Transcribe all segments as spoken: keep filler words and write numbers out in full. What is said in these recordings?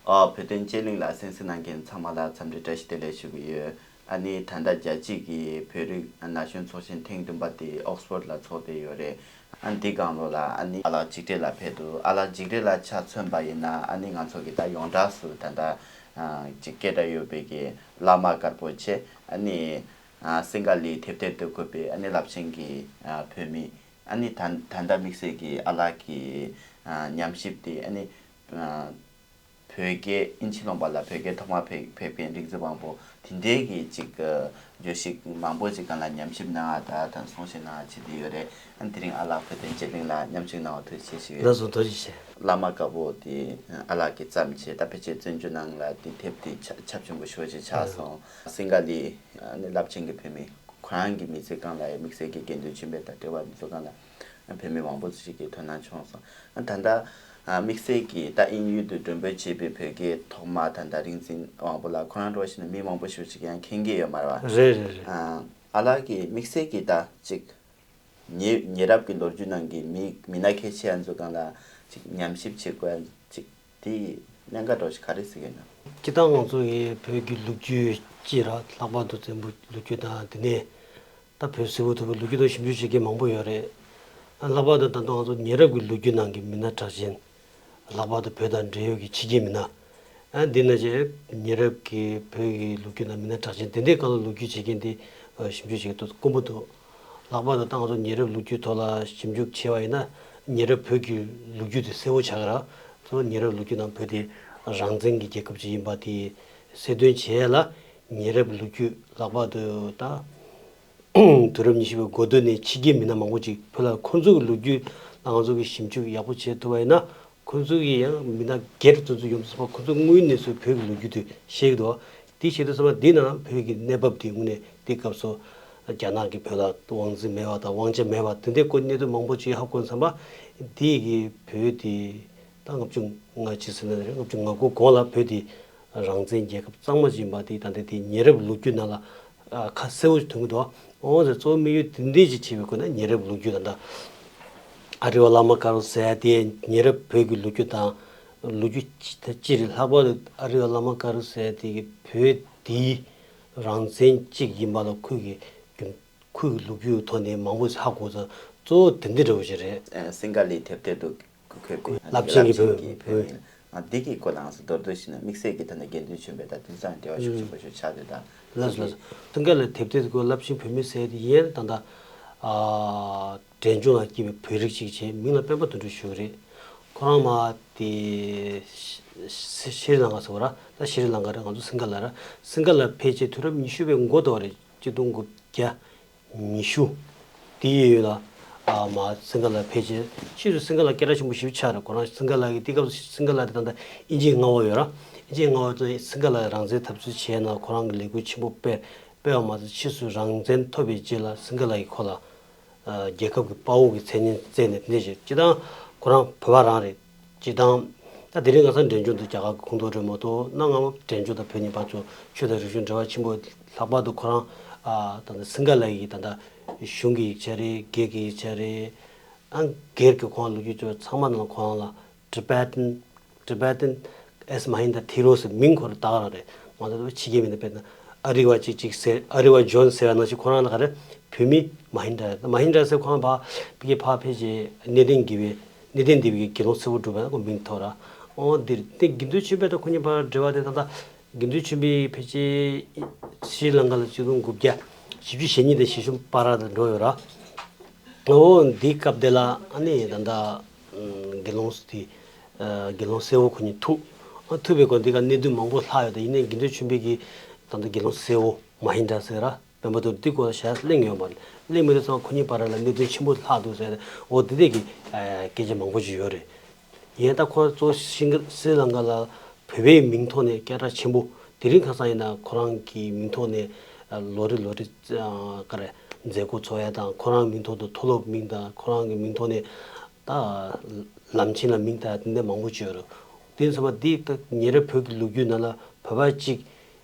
ཨ། བོད་དོན་དཔྱད་གླེང་ལ་གསན་གཟིགས་གནང་མཁན་ཚང་མ་ལ་འཚམས་འདྲི་བཀྲ་ཤིས་བདེ་ལེགས་ཞུ་གི་ཡོད། ཨ་ནི་ད་ལྟ་རྒྱལ་སྤྱིའི་བོད་རིགས་ན་གཞོན་ཚོགས་ཆེན་ཐེངས་བདུན་པ་དེ་ཨོག་སི་ཕོར་ཌི་ལ་ཚོགས་བསྡད་ཡོད་རེད། ཨ་ནི་འདི་སྒང་ལོགས་ལ་ཨ་ནི་ཨ་ལགས་འཇིགས་བྲལ་ལགས་ཕེབས་འདུག་ཨ་ལགས་འཇིགས་བྲལ་ལགས་ཆ་མཚོན་པ་ཡིན་ན། ཨ་ནི་ང་ཚོ་གི་ད་ཡོངས་གྲགས་སུ་ད་ལྟ་ཨ་ཅིག་སྐད་གྲགས་ཡོད་པའི་གི་བླ་མ་དཀར་པོ་ཆེ། ཨ་ནི་ཨ་སིང་ག་ལའི་དེབ་ཐེར་དུ་བཀོད་པའི་ཨ་ནི་རླབས་ཆེན་གྱི་ཨ་བོད་མི། ཨ་ནི་ད་ད་ལྟ་དམིགས་བསལ་གྱི་ཨ་ལགས་ཀྱི་ཨ་ཉམས་ཞིབ་དེ། ཨ་ནི་ཨ་བོད་སྐད་དབྱིན་ཇི་ལུང་པ་ལ་བོད་སྐད་ཐོག་མ་ཕེབས་ཕེབས་མཁན་རིག་འཛིན་དབང་པོ་དེ་འདྲའི་གི་ཅིག་བརྗོད་གཞི་མང་པོ་ཅིག་སྒང་ལ་ཉམས་ཞིབ་གནང་བ་དང་། ད་གསུང་བཤད་གནང་བ་བྱེད་བསྡད་ཡོད་རེད། ཨ་ནི་དེ་རིང་ཨ་ལགས་བོད་དོན་དཔྱད་གླེང་ལ་མཉམ་ཞུགས་གནང་བ་ཐུགས་རྗེ་ཆེ་ཞུ་ཡོད། ལགས་སོ། ཐུགས་རྗེ་ཆེ། བླ་མ་དཀར་པོ་དེ་ཨ་ལགས་ཀྱིས་བརྩམས་བྱས། ད་ཕལ་ཆེར་བཙན་བྱོལ་ནང་ལ་དེ་དེབ་དེ་ཁྱབ་ཁྱབ་ཆེན་པོ་ཞེ་པོ་ཅིག་ཆགས་སོང་། སིང་ག་ལའི་ཨ་ནི་རླབས་ཆེན་གྱི་བོད་མི། ཁོ་རང་གི་མི་ཚེ་སྒང་ལ་ཡང་དམིགས་བསལ་གྱི་དགེ་འདུན་ཆོས་འཕེལ་དང་འབྲེལ་བ་འདི་ཚོ་སྒང་ལ་བོད་མི་མང་པོ་ཞིག་གིས་དོ་སྣང་བྱུང་སོང་། ད་ལྟ་དམིགས་བསལ་གྱིས་ད་དབྱིན་ཡུལ་དུ་མགྲོན་འབོད་བྱས་པའི་བོད་སྐད་ཐོག་མ་ད་ལྟ་རིག་འཛིན་དབང་པོ་ལགས་ཁོ་རང་འདྲ་བོ་ཞིག་ནི་མི་མང་པོ་ཞིག་ཅིག་ཡང་མཁྱེན་གྱི་ཡོད་མ་རེད་བ། རེད་རེད་རེད། ཨ་ལགས་ཀྱིས་དམིགས་བསལ་གྱིས་ད་ཅིག་ཉེ་ཉེ་རབས་ཀྱི་ལོ་རྒྱུས་ནང་གི་མི་མི་སྣ་གལ་ཆེ་ཡ་ཚོ་སྒང་ལ་ཅིག་ཉམས་ཞིབ་བྱེད་དགོས་ཡ་ཅིག་དེ་གནད་འགག་འདྲ་བོ་ཞིག་ག་རེ་གཟིགས་ཡོད་ན། སྤྱིར་བཏང་ང་ཚོ་ཡི་བོད་ཀྱི་ལོ་རྒྱུས་སྤྱི་ར། ལྷག་པར་དུ་བཙན་པོའི་ལོ་རྒྱུས་དང་། དེ་ནས་ད་བོད་སིལ་བུ་ཐུབ་པའི་ལོ་རྒྱུས་ཐོག་ཞིབ་འཇུག་བྱེད་མཁན་མང་པོ་ཡོད་རེད། ལྷག་པར་དུ་ད་དུང་ང་ཚོ་ཉེ་རབས་ཀྱི་ལོ་རྒྱུས་ནང་གི་མི་སྣ་གྲགས་ཅན། ལྷག་པར་དུ་བོད་དང་འབྲེལ་ཡོད་ཀྱི་ཕྱི་རྒྱལ་མི་སྣ། ཨ་འདི་ན་ཅེ་ཉེ་རབས་ཀྱི་བོད་ཀྱི་ལོ་རྒྱུས་ནང་མི་སྣ་གྲགས་ཅན་དེ་འདྲའི་སྒང་ལ་ལོ་རྒྱུས་བྱེད་མཁན་དེ་ཞིབ་འཇུག་བྱེད་མཁན་དེ་དཀོན་པོ་འདུག་ལྷག་པར་དུ་ད་ང་ཚོ་ཉེ་རབས་ལོ་རྒྱུས་ཐོག་ལ་ཞིབ་འཇུག་བྱས་པ་ཡིན་ན། ཉེ་རབས་བོད་ཀྱི་ལོ་རྒྱུས་དེ་གསལ་བོ་ཆགས་ཀྱི་ར། ཚོ་ཉེ་རབས་ལོ་རྒྱུས་ནང་བོད་དེ་རང་བཙན་གྱི་རྒྱལ་ཁབ་ཅིག་ཡིན་པ་དེ་གསལ་སྟོན་བྱས་ལ། ཉེ་རབས་ལོ་རྒྱུས་ལྷག་པར་དུ་ད་དུས་རབས་ཉི་ཤུ་པའི་འགོ་སྟོད་ནས་ཕྱི་རྒྱལ་མི་སྣ་མང་པོ་ཅིག་བོད་ལ། ཁོང་ཚོ་གི་ལོ་རྒྱུས་ལ་ང་ཚོ་གིས་ཞིབ་འཇུག་ཡག་པོ་བྱེད་ཐུབ་པ་ཡིན་ན། ཁོང་ཚོ་གི་ཡང་མི་སྣ་སྒེར་དེ་ཚོ་ཡོང་དུས་ཙམ་པ་ཁོང་ཚོ་དངོས་ཡོད་གནས་ཚུལ་བོད་ཀྱི་ལོ་རྒྱུས་དེ་ཤེས་ཀྱི་འདུག་དེ་བྱེད་དུས་ཙམ་པ་འདི་ནང་བོད་ཀྱི་གནས་བབ་དེ་དངོས་གནས་དེ་སྐབས་སུ་རྒྱ་ནག་གིས་བོད་ལ་དབང་འཛིན་མེད་པ་དང་དབང་ཆ་མེད་པ་དེ་འདྲའི་སྐོར་གནད་དོན་མང་པོ་ཅིག་ཧ་གོ་ཙམ་པ། དེ་གི་བོད་དེ་ད་ལྔ་བཅུ་ང་གཅིག་ཟེར་ན་རེད། ལྔ་བཅུ་ང་དགུ་གོང་ལ་བོད་དེ་རང་བཙན་རྒྱལ་ཁབ་གཙང་མ་ཅིག་ཡིན་པ་དེ། ད་ལྟ་དེ་ཉེ་རབས་ལོ་རྒྱུས་ནང་ལ་ཨ་ཁ་གསལ་བོ་ཞིག་མཐོང་གི་འདུག་འོ་ཟེར། གཙོ་བོ་དམིགས་ཡུལ་དེ་འདྲས་ཅིག་བྱས་པའི་སྒོ་ནས་ཉེ་རབས་ལོ་རྒྱུས་དང་། ད་ཨ་རི་བ་བླ་མ་དཀར་པོ་ཟེར་ཡ་དེ་ཉེ་རབས་བོད་ཀྱི་ལོ་རྒྱུས་དང་། ལོ་རྒྱུས་ཅི་ད་ཅི་རེད། ལྷག་པར་དུ་ཨ་རི་བ་བླ་མ་དཀར་པོ་ཟེར་ཡ་དེ་གི་བོད་དེའི་རང་བཙན་གཅིག་ཡིན་པ་ལ་ཁོས་ཀྱི་རྒྱུན་ཁོའི་ལོ་རྒྱུས་ཐོག་ནས་མང་པོ་ཧ་གོ་ཙང་། གཙོ་བོ་དེ་འདི་འདྲ་བོ་ཞིག་རེད། ཨ་སིང་ག་ལའི་དེབ་ཐེར་དུ་བཀོད་པའི་རླབས་ཆེན་གྱི་རླབས་ཆེན་བོད་གྱི་བོད་བོད་མི། ཨ་འདི་གི་སྐོར་ལའང་མདོར་བསྡུས་ཤིག་ན། དམིགས་བསལ་གྱིས་ད་ནི་དགེ་འདུན་ཆོས་འཕེལ་དང་དེང་སང་འབྲེལ་བ་ཤུགས་ཆེན་པོ་ཞིག་ཆགས་ཡོད་ད། ལགས་སོ་ལགས་སོ། སིང་ག་ལའི་དེབ་ཐེར་དུ་བཀོད་རླབས་ཆེན་བོད་མི་ཟེར་དེ་ཡིན། ད་ལྟ་ཨ་འབྲས་ལྗོངས་ལ་སྐྱེས་པའི་བོད་རིགས་ཅིག་བྱས། མིང་ལ་སྤེན་པ་དོན་གྲུབ་ཞུ་གི་རེད། ཁོ་རང་མ་དེ་ཤྲི་ལང་ཀ་ཟེར་བ་ར། ད་ཤྲི་ལང་ཀ་རེད། ང་ཚོ་སིང་ག་ལ་ར། སིང་ག་ལ་ཕེབས་རྗེས་དུས་རབས་ཉི་ཤུ་པའི་འགོ་དེ་རེད། གཅིག་སྟོང་དགུ་བརྒྱ་ཉི་ཤུ། དེའི་ཡུན་ལ་ཨ་མ་སིང་ག་ལ་ཕེབས་རྗེས་ཕྱིས་སུ་སིང་ག་ལ་སྐད་གྲགས་ཆེན་པོ་ཞེ་པོ་ཆགས་རེད། ཁོ་རང་སིང་ག་ལ་གི་དེ་སྐབས་སུ་སིང་ག་ལ་དེ་ད་ལྟ་དབྱིན་ཇིའི་མངའ་འོག་ཡོད་ར། དབྱིན་ཇིའི་མངའ་འོག་དེ་སིང་ག་ལ་རང་བཙན་འཐབ་རྩོད་བྱས་ན་ཁོ་རང་གི་ལས་འགུལ་ཆེན་པོ་སྤེལ། སྤེལ་བ་མ་ཟད་ཕྱིས་སུ་རང་བཙན་ཐོབ་པའི་རྗེས་ལ་སིང་ག་ལ་གིས་ཁོ་ལ་རྒྱལ་ཁབ་ཀྱི་དཔའ་བོ་གི་མཚན་སྙན་བསྩལ་ནས་དེ་འདྲ་བྱས། སྤྱིར་བཏང་ཁོ་རང་བོད་པ་རང་རེད། སྤྱིར་བཏང་ད་དེ་རིང་ཁ་སང་འབྲས་ལྗོངས་དུ་རྒྱ་གར་གྱི་ཁོངས་གཏོགས་རེད་མ་གཏོགས། གནའ་སྔ་མོ་འབྲས་ལྗོངས་དང་བོད་གཉིས་བར་ཚོ་ཆོས་དང་རིག་གཞུང་འབྲེལ་བ་ཆེན་པོ། ལྷག་པར་དུ་ཁོ་རང་ཨ་ད་ལྟ་སིང་ག་ལ་ཡི་ད་ལྟ་གཞུང་གི་ཡིག་ཆ་རེད། སྒེར་གྱི་ཡིག་ཆ་རེད། ཨ་སྒེར་གྱི་ཁོང་ལོ་རྒྱུས་ཚོ་ཚང་མ་ནང་ལ་ཁོ་རང་ལ་Tibetan Tibetan as Mahinda Thero ཟེར་མིང་ཁོ་རང་བཏགས་རང་རེད། ང་ཚོ་ཕྱི་རྒྱལ་མི་སྣ་དཔེར་ན་ཨ་རི་བ་གཅིག་གཅིག་ཟེར། ཨ་རི་བ་ཇོན་ཟེར་བ་ནང་བཞིན་ཁོ་རང་ལ་ག་རེ་བོད་མི་མ་ཧིན་དྲ་རེད། མ་ཧིན་དྲ་ཟེར་ཁོ་རང་ཕ་གི་ཕ་ཕལ་ཆེར་གནས་བརྟན་དགེ་བའི་གནས་བརྟན་སྡེ་བའི་དགེ་སློང་གསལ་བོ་སྒྲུབ་པ་ཁོ་མིང་ཐོགས་ར། ཨོ་འདིར་དེ་དགེ་འདུན་ཆོས་འཕེལ་དང་ཁོ་གཉིས་བར་འབྲེལ་བ་དེ་ད་ལྟ་དགེ་འདུན་ཆོས་འཕེལ་ཕལ་ཆེར་ཤྲི་ལང་ཀ་ལ་ཆིག་སྟོང་དགུ་བརྒྱ་བཞི་བཅུ་ཞེ་གཉིས་དང་ཞེ་གསུམ་བར་ལ་འགྲོ་ཡོད་ར། ཨོ་འདི་སྐབས་དེ་ལ་ཨ་ནི་ད་ལྟ་དགེ་སློང་དེ་དགེ་སློང་གསལ་བོ་ཁོ་གཉིས་ཐུག་ཨ་ཐུག་པའི་སྐོར་འདི་ག་གནད་དོན་མང་པོ་ལྷག་ཡོད་དེ། ཡིན་ནའི་དགེ་འདུན་ཆོས་འཕེལ་གྱིས་ད་ལྟ་དགེ་སློང་གསལ་བོ་མ་ཧིན་དྲ་ཟེར་ར། སྤེན་པ་དོན་གྲུབ་འདི་སྐོར་ཞལ་གླེང་ཡོད་མ་རེད། གླེང་མི་འདུག་ཚང་མ་ཁོ་གཉིས་བར་ལ་གནད་དོན་ཆེན་པོ་ལྷག་འདུག་ཟེར། འོ་འདི་འདྲས་ཀྱི་སྐད་ཆ་མང་པོ་ཞིག་ཡོད་རེད། ཡིན་ད་ཁོ་གཙོ་ཤིང་སི་རི་ལང་ཀ་ལ་བོད་པའི་མིང་ཐོག་ནས་སྐད་གྲགས་ཆེན་པོ། དེ་རིང་ཁ་སང་ཡིན་ན་ཁོ་རང་གི་མིང་ཐོག་ནས་ལོ་རེ་ལོ་རེ་ག་རེ་མཛད་སྒོ་ཚོགས་ཡ་དང་། ཁོ་རང་མིང་ཐོག་ཏུ་མཐོ་སློབ་མིང་དང་། ཁོ་རང་གི་མིང་ཐོག་ནས་ད་ལམ་ཆེན་ལ་མིང་བཏགས་དེ་འདྲ་མང་པོ་ཅིག་ཡོད་རེད། དེ་ཚོ་མ་འདི་ད་ཉེ་རབས་བོད་ཀྱི་ལོ་རྒྱུས་ནང་ལ་བོད་པ་གཅིག་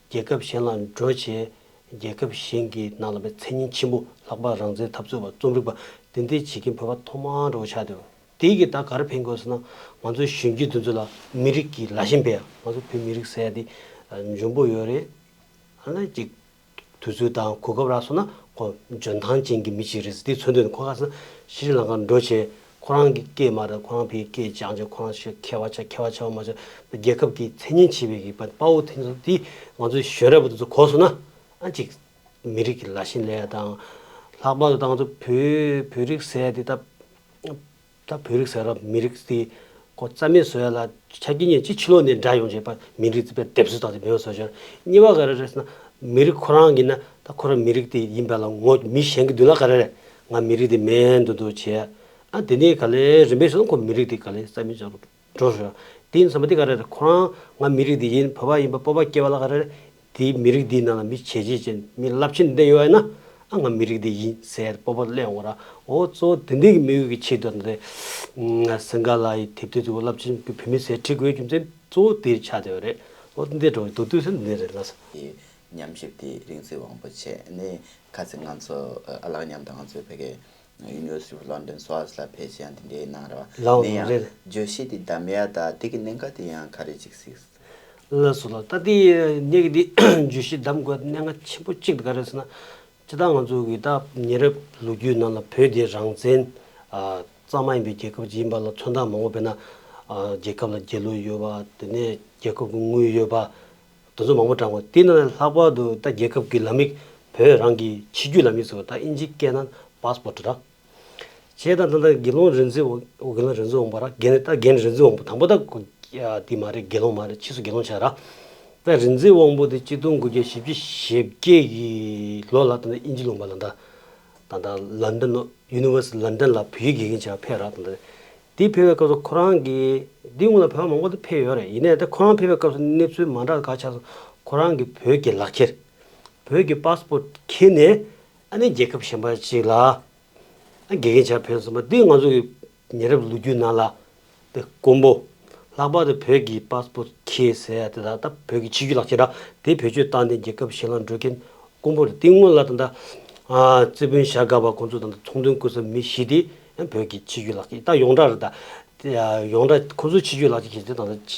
རྒྱལ་ཁབ་གཞན་ལ་འགྲོ་བྱས། རྒྱལ་ཁབ་གཞན་གྱི་ནང་ལ་བའི་མཚན་སྙན་ཆེན་པོ། ལྷག་པར་རང་བཙན་འཐབ་རྩོད་པ། རྩོམ་རིག་པ། དེ་འདྲའི་བྱེད་མཁན་བོད་པ་ཐོག་མ་འདྲ་བོ་ཆགས་བསྡད་པ། དེ་གི་ད་ག་རེ་ཕན་དགོས་ཟེར་ན། ང་ཚོའི་གཞོན་སྐྱེས་དེ་ཚོ་ལ་མི་རིགས་ཀྱི་ལ་ཞེན་སྤེལ་ཡ། ང་ཚོ་བོད་མི་རིགས་ཟེར་ཡ་དེ་འཇོན་པོ་ཡོད་རེད། ཨ་ནི་ཅིག་དུས་ཚོད་དང་གོ་སྐབས་རག་སོང་ན་ཁོ་འཇོན་ཐང་ཅན་གྱི་མི་ཞིག་རེད་ཟེར། དེ་མཚོན་དོན་ཁོ་ག་ཟེར་ན་ཤྲི་ལང་ཀར་འགྲོ་བྱས་ཁོ་རང་གི་སྐད་མ་རེད། ཁོ་རང་ཕའི་སྐད་སྦྱངས་བྱས་ཁོ་རང་ཞིག་མཁས་པ་ཆགས། མཁས་པ་ཆགས་པ་མ་ཆགས་རྒྱལ་ཁབ་ཀྱི་མཚན་སྙན་ཆེ་བའི་གི་དཔའ་བོ་དེ་ཚོ་དེ་ང་ཚོའི་གཞོན་རབས་དེ་ཚོ་གོ་སོང་ན་ཨ་ཅིག་མི་རིགས་ཀྱི་ལ་ཞེན་ལས་ཡ་དང་། ལྷག་པར་དུ་ད་ང་ཚོ་བོད་བོད་རིགས་ཟེར་ཡ་དེ་ད། ད་བོད་རིགས་ཟེར་རབས་མི་རིགས་དེ་ཁོ་རྩ་མེད་བཟོ་ཡ་ལ་ཆ་རྐྱེན་ཉན་ཅིག་ཕྱི་ལོགས་ནས་འདྲ་ཡོང་བྱས་པ་མི་རིགས་དེ་དཔེ་སྡེབ་གསོད་བཏང་སྟེ་མེད་པ་བཟོ་བྱས། གཉིས་པ་ག་རེ་རེད་ཟེར་ན། མི་རིགས་ཁོ་རང་གིས་ན་ད་ཁོ་རང་མི་རིགས་དེ་ཡིན་པ་ལ་ངོ་མི་གཞན་གྱི་མདུན་ལ་ག་རེ་རེད། ང་མི་རིགས་དེ་མིན་འདུག་འདུག་བྱས། ཨ་དེ་ནས་ག་ལེ་རིམ་པས་སོང་ཁོ་མི་རིགས་དེ་ག་ལེ་རྩ་མེད་བྱས་འགྲོ་བྱས། དེ་ཡིན་ཙང་མ་དེ་ག་རེ་རེད། ཁོ་རང་ང་མི་རིགས་དེ་ཡིན། བོད་པ་ཡིན་པ་སྤོབས་པ་སྐྱེ་བ་ལ་ག་རེ་རེད། དེའི་མི་རིགས་འདིའི་ནང་ལ་མི་བྱས་རྗེས་ཅན་མི་རླབས་ཆེན་འདི་ཡོད་ཡ་ན། ཨ་ང་མི་རིགས་འདི་ཡིན་ཟེར་སྤོབས་པ་སླེབས་འོང་ར། འོ་གཙོ་བོ་དེ་འདྲའི་གི་དམིགས་ཡུལ་གྱི་ཆེད་དུ་འདི། སིང་ག་ལ་ཡི་དེབ་ཐེར་དུ་རླབས་ཆེན་གྱི་བོད་མི་ཟེར་བྲིས་དགོས་རྒྱུ་མཚན་གཙོ་བོ་དེ་ཆགས་བསྡད་ཡོད་རེད། འོ་འདི་འགྲོ་འདུག་དུས་སུ་འདི་རེད་ལ། དེ་ཉམས་ཞིབ་དེ་རིག་འཛིན་དབང་པོ་བྱས་ནས་ཁ་སང་ང་ཚོ་ཨ་ལགས་མཉམ་དུ་ང་ཚོའི་བོད་ཀྱི་University of London Swiss ལ་ཕེབས་བྱས་ཡང་དེ་འདྲའི་གནང་ར་བ། ལའོ་ནས་ཡང་རེད། བརྗོད་གཞི་དེ་བདམས་ཡ་ད་དེ་གི་གནད་འགག་དེ་ཡང་ག་རེ་ཅིག་གཟིགས། ལགས་སོ་ལགས། ད་དེ་ངེད་ཀྱི་དེ་བརྗོད་གཞི་བདམས་དགོས་གནད་འགག་ཆེན་པོ་གཅིག་དེ་ག་རེ་ཟེར་ན། སྤྱིར་བཏང་ང་ཚོ་གི་ད་ཉེ་རབས་ལོ་རྒྱུས་ནང་ལ་བོད་དེ་རང་བཙན་ཨ་གཙང་མ་ཡིན་པའི་རྒྱལ་ཁབ་ཅིག་ཡིན་པ་ལ་མཚོན་རྟགས་མང་པོ་དཔེར་ན། ཨ་རྒྱལ་ཁབ་ལ་རྒྱལ་གླུ་ཡོད་པ། དེ་ནས་རྒྱལ་ཁབ་ཀྱི་དངུལ་ཡོད་པ། དེ་ཚོ་མང་པོ་དྲངས་པ། དེ་ནང་ནས་ལྷག་པར་དུ་ད་རྒྱལ་ཁབ་ཀྱི་ལམ་ཡིག་བོད་རང་གི་ཆིག་བརྒྱུད་ལམ་ཡིག་ཟེར་བ། ད་ཨིན་ཇིའི་སྐད་ནང་passport ར། བྱས་ད་ད་ད་དགེ་སློང་རིག་འཛིན་དབང་། དགེ་སློང་རིག་འཛིན་དབང་པོ་ར། དགེ་ད་རྒན་རིག་འཛིན་དབང་པོ་དང་པོ་ད་ཁོ་ཡ་དེ་མ་རེད། དགེ་སློང་མ་རེད། ཕྱིས་སུ་དགེ་སློང་ཆགས་ར། ད་རིག་འཛིན་དབང་པོ་དེ་གཅིག་སྟོང་དགུ་བརྒྱ་བཞི་བཅུ་ཞེ་བརྒྱད་ཀྱི་ལོ་ལ་ད་ད་ཨིན་ཇི་ལུང་པ་ལ་ད་ད་ད་ལོན་ཌོན། University London ལ་བོད་ཡིག་དགེ་རྒན་བྱས་ཕེབས་ར། ད་ད་དེ་ཕེབས་པའི་སྐབས་སུ་ཁོ་རང་གིས་དེ་སྔོན་ལ་བོད་པ་མང་པོ་དེ་ཕེབས་ཡོད་རེད། ཡིན་ནའི་ད་ཁོ་རང་ཕེབས་པའི་སྐབས་སུ་གནས་ཚུལ་མ་འདྲ་ག་ཆགས་སོང་། ཁོ་རང་གིས་བོད་ཀྱི་ལག་ཁྱེར། བོད་ཀྱི་passport ཁྱེར་ནས་ཨ་ནི་རྒྱལ་ཁབ་གཞན་པ་ཅིག་ལ་ཨ་དགེ་རྒན་བྱས་ཕེབས་སོང་བ་འདི་ང་ཚོ་གི་ཉེ་རབས་ལོ་རྒྱུས་ནང་ལ་དེ་དཀོན་པོ། ལྷག་པར་དུ་བོད་ཀྱི་passport ཁྱེར་ཟེར་ཡ་དེ་དག་ད་བོད་ཀྱི་ཆིག་བརྒྱུད་ལག་ཁྱེར་ར་དེ་བེད་སྤྱོད་བཏང་ནས་རྒྱལ་ཁབ་གཞན་ལ་འགྲོ་མཁན་དཀོན་པོ་རེད། དེ་སྔོན་ལ་ད་ལྟ་ཨ་རྩིས་དཔོན་ཤར་དགའ་བ་ཁོང་ཚོ་ད་ལྟ་ཚོང་དོན་སྐུ་ཚབ་མི་བཞི་དེ་ཨ་བོད་ཀྱི་ཆིག་བརྒྱུད་ལག་ཁྱེར། ད་ཡོངས་གྲགས་རེད། ད་དེ་ཡ་ཡོངས་གྲགས་ཁོང་ཚོའི་ཆིག་བརྒྱུད་ལག་ཁྱེར་ཁྱེར་དེ་ད་ལྟ་ཆི་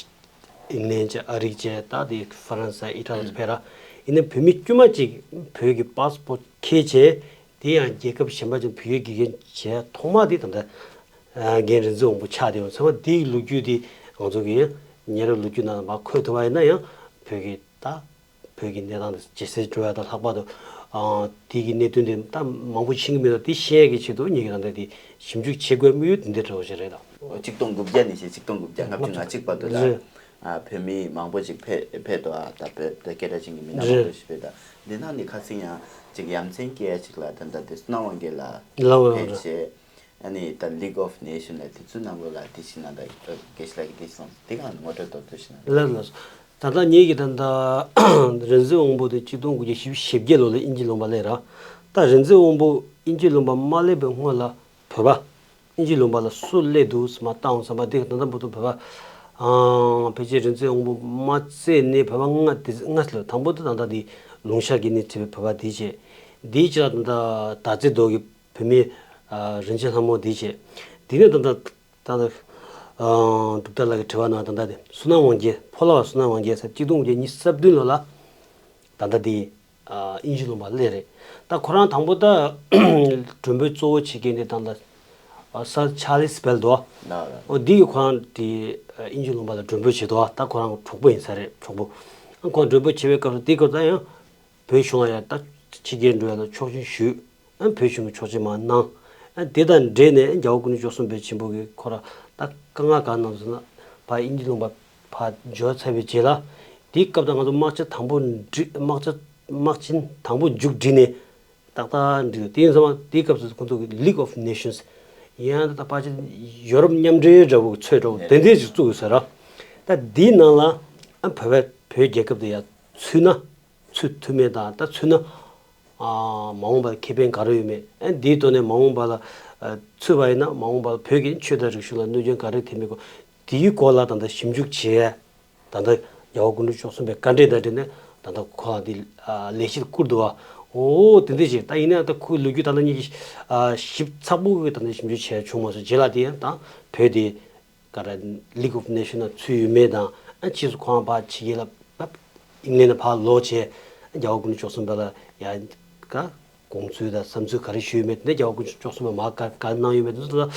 ཨིང་ལན་བྱས། ཨ་རི་བྱས། ད་དེ་ཧྥ་རན་སི། ཨི་ཊ་ལི་ཕེབས་ར། ཡིན་ནའི་བོད་མི་དཀྱུས་མ་གཅིག་བོད་ཀྱི་passport ཁྱེར་བྱས། དེ་ཡང་རྒྱལ་ཁབ་གཞན་པ་ཅིག་བོད་ཡིག་དགེ་རྒན་བྱས་ཐོག་མ་དེ་ད་ལྟ་ཨ་རྒན་རིག་འཛིན་དབང་པོ་ཆགས་བསྡད་ཡོད་ཚང་མ། དེའི་ལོ་རྒྱུས་དེ་ང་ཚོ་གི་ཉེ་རབས་ལོ་རྒྱུས་ནང་ལ་མར་འཁོད་ཐུབ་པ་ཡིན་ན་ཡང་བོད་ཀྱི་ད་བོད་ཀྱི་གནས་སྟངས་དེ་ཇེ་གསལ་འགྲོ་ཡ་དང་། ལྷག་པར་དུ་ཨ་དེ་གི་གནད་དོན་དེ་ད་མང་པོ་ཤེས་ཀྱི་མེད་ལ། དེ་ཤེས་ཡ་གི་ཆེད་དུ་ངེད་ཀྱི་ད་ལྟ་དེ་ཞིབ་འཇུག་བྱེད་དགོས་དམིགས་ཡུལ་དེ་འདྲ་འདྲ་བོ་ཞིག་རེད་ད། གཅིག་སྟོང་དགུ་བརྒྱ་ནས་བྱས་གཅིག་སྟོང་དགུ་བརྒྱ་ལྔ་བཅུ་ང་གཅིག་བར་དུ་ལ་རེད། ཨ་བོད་མི་མང་པོ་ཅིག་ཕེ་ཕེབས་འདུག་ཨ་ད་བོད་ད་སྐད་གྲགས་ཅན་གྱི་མི་སྣ་མང་རེད། པོ་ཞིག་ཕེབས་འདུག་འདི་ནང་ནས་ཁ་སང་ཡང་ཅིག་ཡ་མཚན་སྐྱེ་ཡ་ཅིག་ལ་ད་ལྟ་དེ་སྣང་བ་དགེ་ལ་ལའོ་ལའོ་ཕེབས་རེད། བྱས། ཨ་ནི་ད་League of Nation ལ་དེ་ཚོའི་ནང་ལོགས་ལ་དེ་བཞིན་ན་ད་དགེ་བཤེས་ལགས་ཀྱིས་དེ་སོང་དེ་གང་ངོ་སྤྲོད་མདོར་བསྡུས་ཤིག་གནང་། ལགས་ལགས། ད་ལྟ་ངེད་ཀྱི་ད་ལྟ་རིག་འཛིན་དབང་པོ་དེ་གཅིག་སྟོང་དགུ་བརྒྱ་བཞི་བཅུ་ཞེ་བརྒྱད་ལོ་ལ་ཨིན་ཇི་ལུང་པ་སླེབས་ར། ད་རིག་འཛིན་དབང་པོ་ཨིན་ཇི་ལུང་པ་མ་སླེབས་པའི་སྔོན་ལ་བོད་པ་ཨིན་ཇི་ལུང་པ་ལ་སུ་སླེབས་འདུག་ཟེར་མར་བལྟ་འོང་བསམ་པ། དེ་ད་ལྟ་བར་དུ་བོད་པ་ཨང་ཕལ་ཆེར་རིག་འཛིན་དབང་པོ་མ་བཙལ་ནས་བོད་པ་ལྔ་དེ་ལྔ་སླེབས། དང་པོ་དེ་ད་ལྟ་དེ་ལུང་ཤར་གྱི་ནས་བྲིས་པའི་བོད་པ་དེ་བྱས། དེའི་ཕྱི་ལ་ད་ལྟ་དར་རྩེ་རྡོ་གི་བོད་མི་ཨ་རིན་ཆེན་ལྷ་མོ་འདི་བྱས། དེ་ནས་ད་ལྟ་ད་ལྟ་ཨ་གྲུབ་མཐའ་ལགས་ཀྱི་དྲི་བ་ནང་ད་ལྟ་དེ་བསོད་ནམས་དབང་རྒྱལ། ཕོ་ལྷ་བ་བསོད་ནམས་དབང་རྒྱལ་ཟེར་གཅིག་སྟོང་དགུ་བརྒྱ་ཉི་ཤུ་རྩ་བདུན་ལོ་ལ་ད་ལྟ་དེ་ཨ་ཨིན་ཇི་ལུང་པ་སླེབས་རེད། ད་ཁོ་རང་དང་པོ་ད་མགྲོན་འབོད་གཙོ་བོ་བྱེད་མཁན་དེ་ད་ལྟ་ཨ་Sir Charles Bell འདུག་ཨ། ལགས་ལགས། འོ་འདི་གིས་ཁོ་རང་དེ་ཨ་ཨིན་ཇི་ལུང་པ་ལ་མགྲོན་འབོད་བྱས་འདུག་ཨ། ད་ཁོ་རང་གྲོགས་པོ་ཡིན་ས་རེད། གྲོགས་པོ། ཨ་ཁོ་མགྲོན་འབོད་བྱེད་པའི་སྐབས་སུ་དེའི་སྐབས་ད་ཡང་བོད་གཞུང་ལ་ཡང་ད་ཕྱི་རྒྱལ་འགྲོ་ཡ་ལ་ཆོག་མཆན་ཞུས། ཨ་བོད་གཞུང་གིས་ཆོག་མཆན་མར་གནང་། ཨ་དེ་དང་འབྲེལ་ནས་རྒྱལ་བ་སྐུ་ཕྲེང་བཅུ་གསུམ་པའི་ཆེན་པོ་གིས་ཁོ་ར་ད་དཀའ་ངལ་གང་གནང་སོང་ན་ཕར་ཨིན་ཇི་ལུང་པ་ཕར་འབྱོར་ཚར་བའི་རྗེས་ལ་དེའི་སྐབས་དང་ང་ཚོ་དམག་ཆ་དང་པོ་འགྲིག་དམག་ཆ་དམག་ཆེན་དང་པོ་མཇུག་སྒྲིལ་ནས་ཏག་ཏག་འགྲིག་འདུག་དེ་ཡིན་ཙང་དེའི་སྐབས་སུ་ཁོང་ཚོ་གི་League of Nations ཡང་ད་ཕལ་ཆེར་ཡོ་རོབ་མཉམ་འབྲེལ་འདྲ་བོ་ཚོད་འདྲ་བོ་དེ་འདྲས་ཅིག་བཙུགས་ཡོད་ས་ར། ད་དེའི་ནང་ལ་ཨ་བོད་པ་བོད་རྒྱལ་ཁབ་དེ་ཡར་ཚུད་ན། ཚུད་ཐུབ་མེད་དང་། ད་ཚུད་ན་ཨ་མ་འོངས་པར་ཁེ་ཕན་ག་རེ་ཡོད་མེད། ཨ་འདིའི་ཐོག་ནས་མ་འོངས་པ་ལ་ཨ་ཚུད་པ་ཡིན་ན་མ་འོངས་པར་བོད་ཀྱི་ཆོས་དང་རིག་གཞུང་ལ་གནོད་སྐྱོན་ག་རེ་ཐེབས་མེད་གོ། དེའི་སྐོར་ལ་ད་ལྟ་ཞིབ་འཇུག་བྱས། ད་ལྟ་རྒྱལ་བ་སྐུ་ཕྲེང་བཅུ་གསུམ་པའི་བཀའ་འབྲེལ་དང་འབྲེལ་ནས་ད་ལྟ་ཁོ་ལ་འདི་ཨ་ལས་གཞི་བསྐུར་འདུག་བ། ཨོ་དེ་འདྲ་ཞིག་ད་ཡིན་ན་ད་ཁོའི་ལོ་རྒྱུས་ད་ལྟ་ཉིད་ཀྱི་ཞིབ་ཚགས་པོ་གི་ད་ལྟ་ཞིབ་འཇུག་བྱས་བྱུང་མ་སོང་རྗེས་ལ་དེ་ཡང་ད་བོད་དེ་ག་རེ་League of Nations་ན་ཚུད་ཡོད་མེད་དང་ཨ་ཕྱིས་སུ་ཁོང་ཕར་ཕྱི་རྒྱལ་ལ་ཨིང་ལན་ལ་ཕར་ལོག་བྱས་རྒྱལ་བ་སྐུ་ཕྲེང་བཅུ་གསུམ་པ་ལ་ཡ་ག་དགོངས་ཚུལ་དང་བསམ་ཚུལ་ག་རེ་ཞུས་ཡོད་མེད་དེ་འདྲ་རྒྱལ་བ་སྐུ་ཕྲེང་བཅུ་གསུམ་པ་མར་བཀའ་བཀའ་གནང་ཡོད་མེད་དེ་ཚོ་ལ་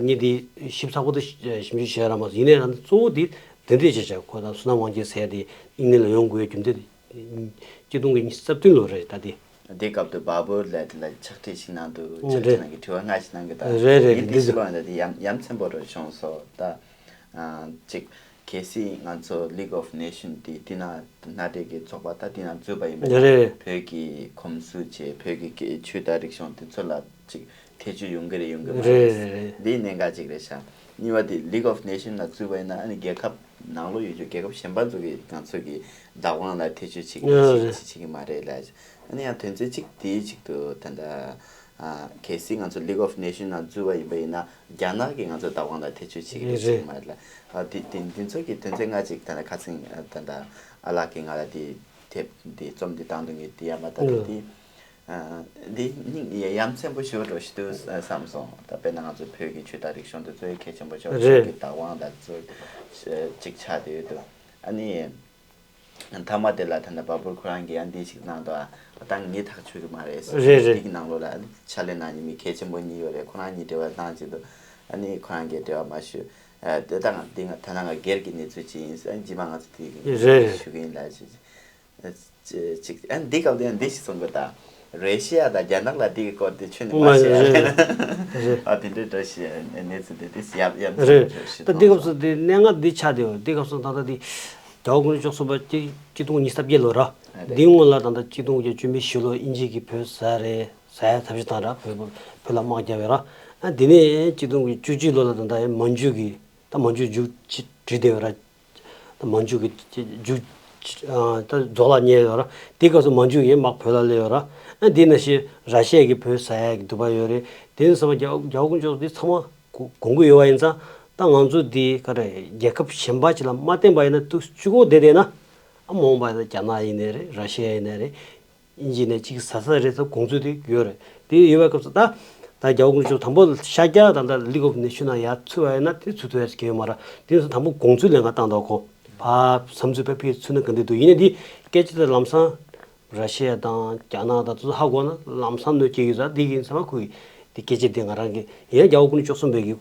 ངས་དེ་ཞིབ་ཚགས་པོ་དེ་ཞིབ་འཇུག་བྱས་ར་མ་སོང་ཡིན་ནའི་ད་གཙོ་བོ་དེ་དེ་འདྲས་བྱས་བྱས་ཁོ་ད་བསོད་ནམས་དབང་རྒྱལ་ཟེར་ཡ་དེ་ཨིང་ལན་ལ་ཡོང་དགོས་ཡ་རྒྱུ་མཚན་དེ། གཅིག་སྟོང་དགུ་བརྒྱ་ཉི་ཤུ་རྩ་བདུན་ལོ་རེད་ད་དེ། དེ་སྐབས་དུ་བ་པུར་ལ་དེ་ལ་ཕྱག་བྲིས་ཤིག་གནང་འདུག་ཕྱག་བྲིས་གནང་གི་དྲི་བ་ལྔ་ཞིག་གནང་གི་ད་རེད་རེད་ངས་འདི་འདི་ཞིག་ལོ་འདི་ཡ་ཡ་མཚན་པོ་རུ་བྱུང་སོང་ད། ཅིག་གལ་སྲིད་ང་ཚོ་League of Nation་དེ་དེ་ན་མནའ་འབྲེལ་གྱི་ཚོགས་པ་ད་དེ་ན་འཛུལ་བ་ཡིན་པ་རེད་རེད། བོད་ཀྱི་གོམས་སྲོལ་བྱས་བོད་ཀྱི་སྐད་ཆོས་དང་རིག་གཞུང་དེ་ཚོ་ལ་ཅིག་ཐེ་བྱུས་ཡོང་གི་རེད་ཡོང་གི་མ་རེད་རེད་རེད་རེད། འདི་གནད་འགག་ཅིག་རེད་ཤག་གཉིས་པ་དེ་League of Nation་ལ་འཛུལ་བ་ཡིན་ན་ཨ་ནི་རྒྱལ་ཁབ་ནང་ལོགས་ཡོད་རྒྱུ་རྒྱལ་ཁབ་གཞན་པ་ཚོ་གིས་ང་ཚོ་གི་བདག་དབང་ལ་ཐེ་བྱུས་བྱེད་ཀྱི་རེད་ཨ་བྱེད་རེད། བྱེད་ཀྱི་མ་རེད་ལ། ཨ་ནི་ཡང་དོན་ཚན་གཅིག་དེའི་གཅིག་ཏུ་ད་ལྟ་ཨ་གལ་སྲིད་ང་ཚོ་League of Nation་ནང་འཛུལ་བ་ཡིན་པ་ཡིན་ན་རྒྱ་ནག་གིས་ང་ཚོ་བདག་དབང་ལ་ཐེ་བྱུས་བྱེད་ཀྱི་རེད་བྱེད་ཀྱི་མ་རེད་ལ། ཨ་དེ་དེ་འདི་ཚོ་གི་དོན་ཚན་ལྔ་གཅིག་ད་ལྟ་ཁ་སང་ད་ལྟ་ཨ་ལགས་ཀྱིས་ང་ལ་དེ་དེབ་འདི་རྩོམ་འདི་བཏང་འདུག་ངས་འདི་ཡར་མར་ལྟ་དུས་འདི། ཨ་འདི་སྙིང་ཡ་ཡ་མཚན་པོ་ཞེ་པོ་འགྲོ་ཞིག་འདུག་བསམ་སོང་། ད་དཔེར་ན་ང་ཚོ་བོད་ཀྱི་ཆོས་དང་རིག་གཞུང་དེ་ཚོ་ཡི་གལ་ཆེན་པོ་ཆགས་རེད། ཆོས་ཀྱི་བདག་དབང་དང་ཚོ་གཅིག་ཆགས་བསྡད་ཡོད་འདུག་ཨ་ནི་མཐའ་མ་དེ་ལ་ད་ནི་བ་པུར་ཁོ་རང་གིས་ཡང་འདི་ཞིག་གནང་འདུག་ཨ་ད་ངས་ཐག་ཆོད་ཀྱི་མ་རེད་ཟེར་རེད་རེད། འདི་གི་ནང་ལོགས་ལ་ཕྱག་ལས་གནང་མཁན་མི་གལ་ཆེན་པོ་གཉིས་ཡོད་རེད། ཁོ་རང་གཉིས་འབྲེལ་བ་གནང་བྱེད་དུ་ཨ་ནི་ཁོ་རང་གིས་འབྲེལ་བ་མ་ཞུས། ཨ་དེ་ད་ང་འདི་ང་ད་ནང་ང་སྒེར་གྱི་གནས་ཚུལ་ཅིག་ཡིན་ཟེར་རྗེས་མ་ང་ཚོ་དེ་རེད་རེད། ཞུ་གི་ཡིན་ལ་ཞུ། ཅིག་ཨ་འདི་སྐབས་དེ་འདི་ཞིག་གསུང་གི་ད། རེ་ཤི་ཡ་དང་རྒྱ་ནག་ལ་འདི་གི་སྐོར་དེ་ཁྱོད་ནས་མ་མ་བཤད་ཡ་རེད། རེད་རེད། ཨ་དེ་འདྲའི་འདྲ་ཞིག་གནས་ཚུལ་དེ་དེ་ཡབ་ཡབ་རེད། ཚུལ་ཞིག་ད་འདི་སྐབས་སུ་དེ་གནད་འགག་འདི་ཆགས་བསྡད་ཡོད། འདི་སྐབས་སུ་ད་ལྟ་དེ་རྒྱ་བོད་གུང་ཁྲན་ཕྱོགས་གསུམ་པ་གཅིག་གཅིག་སྟོང་ཉི་ཤུ་རྩ་བརྒྱད་ལོ་ར། རེད། འདི་སྔོན་ལ་ད་ལྟ་གཅིག་སྟོང་བརྒྱད་བཅུ་མེད་བཞི་ལོ་དབྱིན་ཇི་གིས་བོད་ཟ་རེད་ཟ་ཡ་ཐབས་ཤེས་བཏང་ར་བོད་བོད་ལ་དམག་རྒྱབ་ཡོད་ར། ཨ་དེ་ནས་གཅིག་སྟོང་བརྒྱད་བཅུ་གཅིག་ལོ་ལ་ད་ལྟ་མན་ཇུ་གིས་ད་མན་ཇུ་མཇུག་བསྒྲིལ་བསྡད་ཡོད་ར། མན་ཇུ་གི་རྒྱུ་ད་རྫོགས་ལ་ཉེ་ཡོད་ར། དེ་སྐབས་སུ་མན་ཇུ་གི་དམག་བོད་ལ་སླེབས་ཡོད་ར། ཨ་འདི་ནང་བཞིན་ར་ཤི་ཡ་གི་བོད་ཟ་ཡ་གི་འདུན་པ་ཡོད་རེད། དེ་ནས་ཚང་མ་རྒྱ་རྒྱ་བོད་གུང་ཕྱོགས་འདི་ཚང་མ་དགོངས་ཀྱི་ཡོད་པ་ཡིན་ཙང་ད་ང་ཚོ་འདི་ག་རེ་རྒྱལ་ཁབ་གཞན་པ་ཅིག་ལ་མ་བརྟེན་པ་ཡིན་ན་ཏུ་གཅིག་པོ་བསྡད་བསྡད་ན་ཨ་མ་འོངས་པ་ཡིན་ན་རྒྱ་ནག་ཡིན་ནའི་རེད། ར་ཤི་ཡ་ཡིན་ནའི་རེད། དབྱིན་ཇི་ནས་གཅིག་ཟ་ས་རེད་ཟེར་དགོངས་ཚུལ་དེ་ཡོད་རེད། དེ་ཡོད་པའི་སྐབས་སུ་ད་ད་རྒྱ་བོད་གུང་ཕྱོགས་དང་པོ་ཤར་རྒྱག་དང་ད་League of Nations་ནང་ཡར་ཚུད་པ་ཡིན་ན་དེ་ཚུད་ཐུབ་ཡ་ཞིག་ཡོད་མ་རེད། དེ་ཚོ་དང་པོ་དགོངས་ཚུལ་ལེན་ག་བཏང་འདུག་ཁོ་ཕར་བསམ་ཚུལ་དཔེ་ཕུལ་ཚུལ་ན་ག་འདྲ་འདུག་ཡིན་ནའི་འདི་སྐད་ཆ་དེ་ལམ་སང་ར་ཤི་ཡ་དང་རྒྱ་ནག་དང་དེ་ཚོ་ཧ་གོ་ན་ལམ་སང་གནོད་སྐྱེལ་གྱི་ཡོད་ས་འདི་ཡིན་ཚང་མ་ཁོ་ཡི་འདི་སྐད་ཆ་འདི་ང་རང་གི་ཡང་རྒྱ་བོད་གུང་ཕྱོགས་གསུམ་པའི་གི་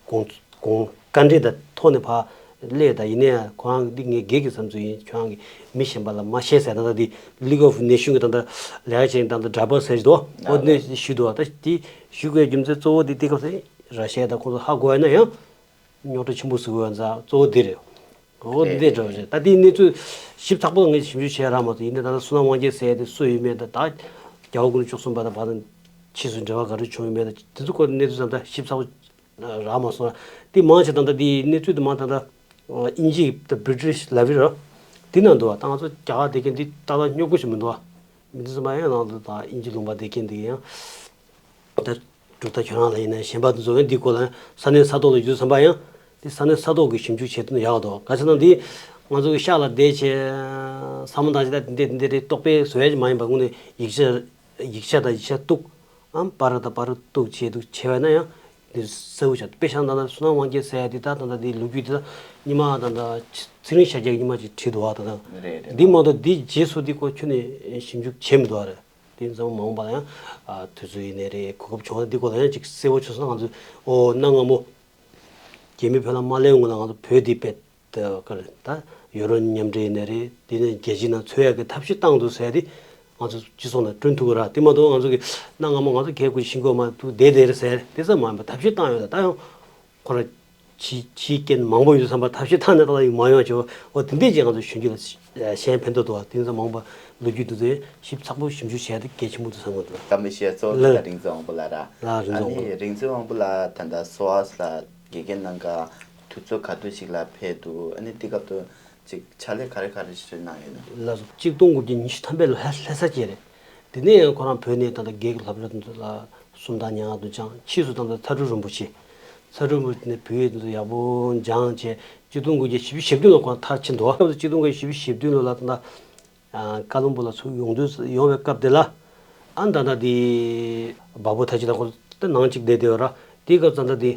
དགོངས་དགོངས་བཀའ་འདྲི་དང་ཐོག་ནས་ཕར་སླེབས་ད་ཡིན་ན་ཡང་ཁོ་རང་གི་འདི་ངའི་སྒེར་གྱི་བསམ་ཚུལ་ཡིན། ཁྱོད་རང་གི་མི་གཞན་པ་ལ་མ་བཤད་ཟེར་ད་ལྟ་འདི་League of Nations་གི་ད་ལྟ་ལས་ཀ་བྱེད་མཁན་ད་ལྟ་Dreiber་ཟེར་གྱི་འདུག་འོ་འདི་ཞུས་འདུག་ད་འདི་ཞུ་དགོས་རྒྱུ་མཚན་གཙོ་བོ་འདི་འདི་སྐབས་སུ་ར་ཤི་ཡ་དང་ཁོང་ཚོ་ཧ་གོ་ཡ་ན་ཡང་རྙོག་དྲ་ཆེན་པོ་བཟོ་དགོས་ཡ་ཙང་གཙོ་བོ་འདི་རེད། འོ་འདི་རེད་འདྲ་བ་རེད། ད་འདིའི་གནས་ཚུལ་ཞིབ་ཚགས་པོ་ངས་ཞིབ་འཇུག་བྱས་རག་མ་སོང་། ཡིན་ནའི་ད་ལྟ་བསོད་ནམས་དབང་རྒྱལ་ཟེར་ཡ་དེ་སུ་ཡིན་མིན་དང་ད་རྒྱ་བོད་གུང་ཕྱོགས་གསུམ་པ་དང་བར་དུ་ཕྱིས་སུ་འབྲེལ་བ་ག་རེ་བྱུང་ཡོད་མེད་དང་དེ་ཚོ་སྐོར་གནས་ཚུལ་ཙམ་ད་ཞིབ་ཚགས་པོ་རག་མ་སོང་། དེ་མང་ཆེ་ད་ལྟ་དེའི་གནས་ཚུལ་དེ་མང་ད་ལྟ་དབྱིན་ཇི་The British Library་ར་དེ་ན་འདུག་བ། ད་ང་ཚོ་རྒྱ་གར་བསྡད་མཁན་འདི་ཏག་ཏག་སྨྱོ་དགོས་ཞིག་མི་འདུག་བ། མི་འདི་ཚོ་མ་ཡང་ནང་དུ་ད་དབྱིན་ཇི་ལུང་པ་བསྡད་མཁན་འདི་ཡང་ད་གྲུབ་མཐའ་ཁྱོད་རང་ལ་ཡིན་ན་གཞན་པ་འདི་ཚོ་ཡང་འདི་སྐོར་ལ་ཡང་ས་གནས་ས་ཐོག་ལ་ཡོད་བསམ་པ་ཡང་འདི་ས་གནས་ས་ཐོག་གི་ཞིབ་འཇུག་བྱེད་དུ་ཡག་འདུག་ག་ཚོད་ན་འདི་ང་ཚོ་གི་ཤག་ལ་བསྡད་བྱས་བསམ་བློ་བཏང་བྱས་ད་འདི་འདི་འདི་རེད་རྟོག་པས་བཟོ་ཡ་ཅིག་མ་ཡིན་པ་དངོས་གནས་ཡིག་ཆ་ཡིག་ཆ་དང་ཡིག་ཆ་གཏུག་ཨམ་པར་དང་པར་གཏུག་བྱས་འདུག་བྱས་པ་ན་ཡང་འདི་གསལ་པོ་ཆགས། དཔེ་བཞག་ན་ད་ལྟ་བསོད་ནམས་དབང་རྒྱལ་ཟེར་ཡ་འདི་ད་ད་ལྟ་འདི་ལོ་རྒྱུས་འདི་ད་ཉི་མ་ད་ལྟ་ཚེ་རིང་ཤཱཀྱ་ཉི་མ་ཅིག་བྲིས་འདུག་བ། ད་ལྟ་རེད་རེད། འདི་མ་གཏོགས་འདི་རྗེས་སུ་འདི་སྐོར་ཁྱོན་ནས་ཞིབ་འཇུག་བྱས་མི་འདུག་བ་རེད། དེ་ཚང་མ་མ་འོངས་པ་ལ་ཡང་དུས་ཚོད་ཡིན་ནའི་རེད། གོ་སྐབས་བྱུང་ན་འདི་སྐོར་ལ་ཡང་ཅིག་གསལ་པོ་ཆགས་སོང་ན་ང་ཚོས་ཨོ་གནའ་སྔ་མོ་རྒྱ་མི་བོད་ལ་མ་སླེབས་སྔོན་ལ་ང་ཚོ་བོད་འདི་དཔེ་ད་ག་རེ་ད་ཡོ་རོབ་མཉམ་འབྲེལ་ཡིན་ནའི་རེད། དེ་ནས་རྒྱལ་སྤྱི་ནང་ཚུད་ཡག་གི་ཐབས་ཤེས་བཏང་འདུག་ཟེར་ཏེ་ང་ཚོ་སྤྱི་ཚོགས་ནང་བསྐྲུན་ཐུབ་ཀྱི་རེད། དེ་མ་གཏོགས་ང་ཚོ་གི་གནའ་སྔ་མོ་ང་ཚོ་རྒྱལ་ཁབ་ཀྱི་ཤིང་བཀོད་མ་འདུག་བསྡད་བསྡད་རེད་ཟེར་དེ་ཙམ་མ་ཡིན་པ་ཐབས་ཤེས་བཏང་ཡོད་ད། ད་ཡང་ཁོ་ར་ཕྱིའི་ཕྱིའི་རྐྱེན་མང་པོ་ཡོད་བསམ་པ་ཐབས་ཤེས་བཏང་ནས་ད་ལྟ་ཡང་མ་ཡོང་བྱས། འོ་དེ་འདྲས་ཀྱིས་ང་ཚོ་གཞོན་སྐྱེས་ལ་གཞན་ཕན་ཐོགས་འདུག་བ། དེང་སང་མ་འོངས་པ་ལོ་རྒྱུས་འདི་ཚོ་ཞིབ་ཚགས་པོ་ཞིབ་འཇུག་བྱས་ཏེ་གལ་ཆེན་པོ་འདུག་བསམ་གྱི་འདུག་ད་མི་ཤེས་གཙོ་བོ་ལ་ད་རིག་འཛིན་དབང་པོ་ལགས་ར། ལགས་རིག་འཛིན་དབང་པོ། ཨ་ནི་རིག་འཛིན་དབང་པོ་ལགས་ད་ལྟ་སོ་ཨས་ལ་དགེ་རྒན་གནང་ག་དུས་ཚོད་ག་དུས་ཞིག་ལ་ཕེབས་འདུག་ཨ་ནི་དེ་སྐབས་དུ་ཅིག་ཕྱག་ལས་ག་རེ་ག་རེ་ཞིག་གནང་ཡོད་ན། ལགས་སོ། གཅིག་སྟོང་དགུ་བརྒྱ་ཉི་ཤུ་ཐམ་པའི་ལོ་ལྷ་ལྷ་ས་སྐྱེས་རེད། དེ་ནས་ཡང་ཁོ་རང་བོད་ནས་ད་ལྟ་རྒྱའི་སློབ་གྲྭ་དེ་ཚོ་ལ་སུམ་རྟགས་ཉམས་ཡག་ཏུ་སྦྱངས། ཕྱིས་སུ་ད་ལྟ་ཚ་གྲུ་རིན་པོ་ཆེ། ཚ་གྲུ་རིན་པོ་ཆེ་ནས་བོད་ཡིག་དེ་ཚོ་ཡག་པོ་སྦྱངས་བྱས་གཅིག་སྟོང་དགུ་བརྒྱ་བཞི་བཅུ་ཞེ་བདུན་ལོ་ཁོ་རང་མཐར་ཕྱིན་འདུག་སྐབས་དུ་གཅིག་སྟོང་དགུ་བརྒྱ་བཞི་བཅུ་ཞེ་བདུན་ལོ་ལ་ད་ལྟ་ཀ་ལོན་སྦུག་ལ་ཚུར་ཡོང་དུས་ཡོང་བའི་སྐབས་དེ་ལ་ ཨ་ད་ལྟ་དེ་བ་བུ་ཐ་ཅི་དང་ཁོ་ད་ནང་གཅིག་བསྡད་བསྡད་ཡོད་ར། དེའི་སྐབས་ད་ལྟ་དེ་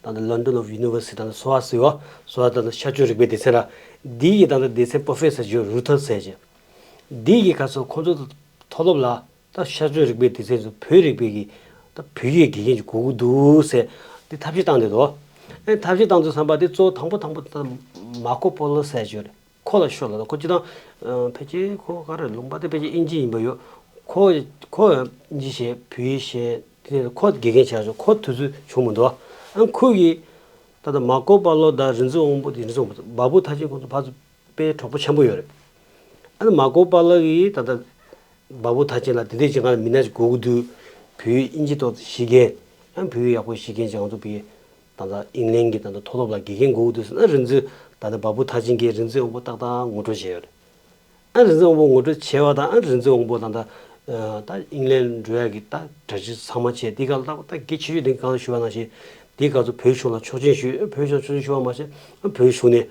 ད་ལྟ་London of University ད་ལྟ་སོ་ཨ་ཟེར་བ་སོ་ཨ་ད་ལྟ་ཤར་ཕྱོགས་རིག་པའི་སྡེ་ཚན་ར། འདི་ཡི་ད་ལྟ་སྡེ་ཚན་པོ་རོ་ཕེ་སར་ཇོ་རུ་ཐར་ཟེར་བྱས། འདི་ཡི་ཁ་སོ་ཁོང་ཚོ་མཐོ་སློབ་ལ་ད་ཤར་ཕྱོགས་རིག་པའི་སྡེ་ཚན་ཚོ་བོད་རིག་པའི་གི་ད་བོད་ཡིག་དགེ་རྒན་ཅིག་དགོས་ཀྱི་འདུག་ཟེར་དེ་ཐབས་ཤེས་བཏང་བསྡད་འདུག་ཨེ་ཐབས་ཤེས་བཏང་དུས་ཙམ་པ་དེ་གཙོ་བོ་དང་པོ་དང་པོ་ད་མར་ཀོ་པོ་ལོ་ཟེར་ཅིག་ཡོད་རེད། ཁོ་ལ་ཤོད་ལབ། ཁོ་སྤྱིར་བཏང་ཕལ་ཆེར་ཁོ་ག་རེ་ལུང་པ་དེ་ཕལ་ཆེར་དབྱིན་ཇི་ཡིན་པ་ཡོད། ཁོ་ཁོ་དབྱིན་ཇི་བཤད་བོད་ཡིག་བཤད་དེ་ནས་ཁོ་དགེ་རྒན་བྱས་ཤོག་ཁོ་དུས་ཚོད་བྱུང་མི་འདུག་ཨ་ཁོ་གིས་ད་ལྟ་མར་ཀོ་པ་ལོ་དང་རིག་འཛིན་དབང་པོ་དེ་རིག་འཛིན་དབང་པོ་བ་བུ་ཐ་ཆེན་ཁོང་ཚོ་ཕར་ཚུར་དཔེ་གྲོགས་པོ་ཆེན་པོ་ཡོད་རེད། ཨ་ནི་མར་ཀོ་པ་ལོ་གིས་ད་ལྟ་བ་བུ་ཐ་ཆེན་ལ་དེ་འདྲས་ཅིག་ང་ལ་མི་སྣ་ཅིག་དགོས་ཀྱི་འདུག་བོད་ཡིག་དབྱིན་ཇི་ཐོག་ཏུ་ཤེས་མཁན་ཨ་བོད་ཡིག་ཡག་པོ་ཤེས་མཁན་ཅིག་ང་ཚོ་བོད་ད་ལྟ་ཨིང་ལན་གྱི་ད་ལྟ་མཐོ་སློབ་ལ་དགེ་རྒན་དགོས་ཀྱི་འདུག་ཟེར་ན་རིག་འཛིན་ད་ལྟ་བ་བུ་ཐ་ཆེན་གྱིས་རིག་འཛིན་དབང་པོ་ཏག་ཏག་ངོ་སྤྲོད་བྱས་ཡོད་རེད། ཨ་རིག་འཛིན་དབང་པོ་ངོ་སྤྲོད་བྱས་པ་དང་ཨ་རིག་འཛིན་དབང་པོ་ད་ལྟ་ད་ཨིང་ལན་འགྲོ་ཡག་གི་ད་གྲ་སྒྲིག་ཚང་མ་བྱས་དེ་ག་ལ་ད་གལ་ཆེ་ཤོས་དེ་གང་ཞུ་བ་ནང་བཞིན་དེ་ག་ཚོ་བོད་གཞུང་ལ་ཆོག་མཆན་ཞུས། བོད་གཞུང་ཆོག་མཆན་ཞུ་བ་མ་ཟད་ཨ་བོད་གཞུང་ནས་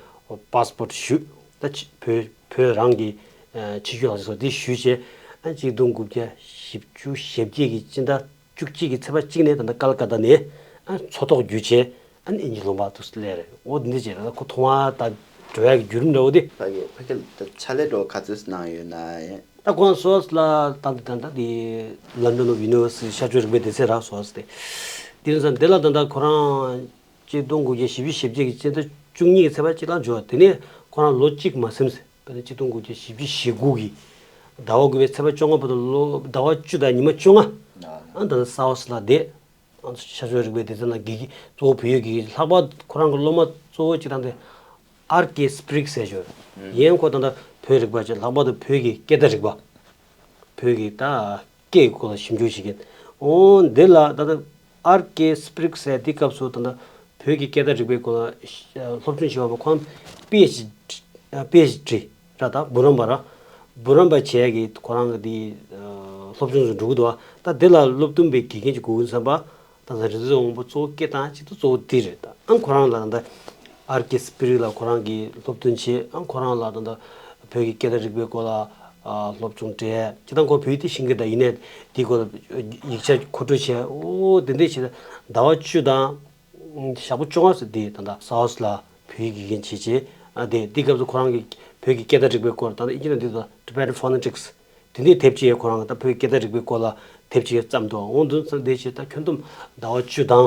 པ་སི་པོར་ཊི་ཞུས། ད་ཕྱི་བོད་བོད་རང་གི་ཨ་ཕྱི་སྐྱོད་ལག་ཆ་སོགས་དེ་ཞུས་བྱས་ཨ་གཅིག་སྟོང་དགུ་བརྒྱ་བཞི་བཅུ་ཞེ་བརྒྱད་ཀྱི་སྤྱི་ཟླ་བཅུ་གཅིག་གི་ཚེས་པ་གཅིག་ནས་ད་ལྟ་ཀལ་ཀ་ཏ་ནས་ཨ་མཚོ་ཐོག་བརྒྱུད་བྱས་ཨ་ནི་དབྱིན་ཇི་ལུང་པ་དུ་སླེབས་རེད། འོ་འདི་འདྲ་བྱས་རེད། ད་ཁོ་ཐོག་མར་ད་འགྲོ་ཡག་གི་བརྒྱུད་རིམ་འདྲ་བོ་དེ། ཕ་གི་ཕ་གི་ད་ཕྱག་ལས་འགྲོ་ག་ཚོད་གནང་ཡོད་ན་ཡིན། ད་ཁོང་སོ་སོ་ལ་ད་ད་ད་དེ་London of University ཤར་ཕྱོགས་རིག་པའི་སྡེ་ཚན་རག་སོ་སོ་དེ་དེ་ཡིན་ཙང་དེ་ལ་ད་ད་ཁོ་རང་ཆིག་སྟོང་དགུ་བརྒྱ་བཞི་བཅུ་ཞེ་བརྒྱད་ཀྱི་སྤྱི་ཟླ་བཅུ་གཉིས་ཀྱི་ཚེས་པ་གཅིག་ལ་འབྱོར། དེ་ནས་ཁོ་རང་ལོ་གཅིག་མ་ཟིན། དཔེར་ན་ཆིག་སྟོང་དགུ་བརྒྱ་བཞི་བཅུ་ཞེ་དགུ་གི་ཟླ་བ་དགུ་པའི་ཚེས་པ་བཅོ་ལྔ་བར་དུ་ལོ་ཟླ་བ་བཅུ་དང་ཉི་མ་བཅོ་ལྔ་ཨ་ད་ལྟ་སའོ་སི་ལ་བསྡད། ཤར་ཕྱོགས་རིག་པའི་སྡེ་ཚན་ནང་དགེ་རྒན་གཙོ་བོ་བོད་ཡིག་དགེ་རྒན། ལྷག་པར་ཁོ་རང་གི་སློབ་མ་གཙོ་བོ་གཅིག་དང་དེ་ཨར་ཀེ་སི་པི་རིག་ཟེར་ཞོར་ཡན་ཁོ་ད་ལྟ་བོད་རིག་པ་བྱས། ལྷག་པར་དུ་བོད་ཀྱི་སྐད་བརྡ་རིག་པ་བོད་ཀྱི་ད་སྐད་ཀྱི་སྐོར་ལ་ཞིབ་འཇུག་བྱེད་མཁན། འོ་འདི་ལ་ད་ལྟ་ཨར་ཀེ་སི་པི་རིག་ཟེར་དེ་སྐབས་སུ་ད་ལྟ་བོད་ཀྱི་སྐད་བརྡ་རིག་པའི་སྐོར་ལ་སློབ་སྦྱོང་བྱེད་པ་ཁོང་པི་ཨེཆ་པི་ཨེཆ་ཌི་ར་ད་འབུམ་རམས་པ་ར་འབུམ་རམས་པ་བྱས་ཀྱི་ཁོ་རང་གི་དེ་སློབ་སྦྱོང་ཚོ་འགྲོ་གི་འདུག་ད་དེ་ལ་སློབ་སྟོན་པའི་དགེ་རྒན་ཅིག་དགོས་ཀྱི་བསམ་པ། ད་ལྟ་རིག་འཛིན་དབང་པོ་གཙོ་བོ་སྐད་བཏང་ཅིག་ཏུ་གཙོ་བོ་དེ་རེད། ད་ཨང་ཁོ་རང་ལ་ད་ལྟ་ཨར་ཀེ་སི་པི་རིག་ལ་ཁོ་རང་གིས་སློབ་སྟོན་བྱས། ཨང་ཁོ་རང་ལ་ད་ལྟ་བོད་ཀྱི་སྐད་བརྡ་རིག་པའི་སྐོར་ལ་ཨ་སློབ་སྦྱོང་སྤྲད། ཅི་ད་ཁོ་བོད་ཡིག་དེ་ཤེས་ཀྱི་ད་ཡིན་ནའི་དེའི་སྐོར་ལ་ཡིག་ཆ་མཁོ་སྤྲོད་བྱས། འོ་དེ་འདྲས་བྱས་ད་ཟླ་བ་བཅུ་དང་ཞག་པོ་བཅོ་ལྔ་ཙམ་དེ་ད་ལྟ་སའོ་སི་ལ་བོད་ཡིག་དགེ་རྒན་བྱས་བྱས། ཨ་དེ་དེ་སྐབས་སུ་ཁོ་རང་གིས་བོད་ཀྱི་སྐད་བརྡ་རིག་པའི་སྐོར་ད་ལྟ་དབྱིན་ཇི་ནང་འདི་ད་Tibetan Phonetics དེ་འདྲའི་དེབ་ཅིག་ཁོ་རང་ད་བོད་སྐད་བརྡ་རིག་པའི་སྐོར་ལ་དེབ་ཅིག་བརྩམས་འདུག་འོང་དུས་ཙམ་དེ་བྱས་ད་ཁྱོན་བསྡོམས་ཟླ་བ་བཅུ་དང་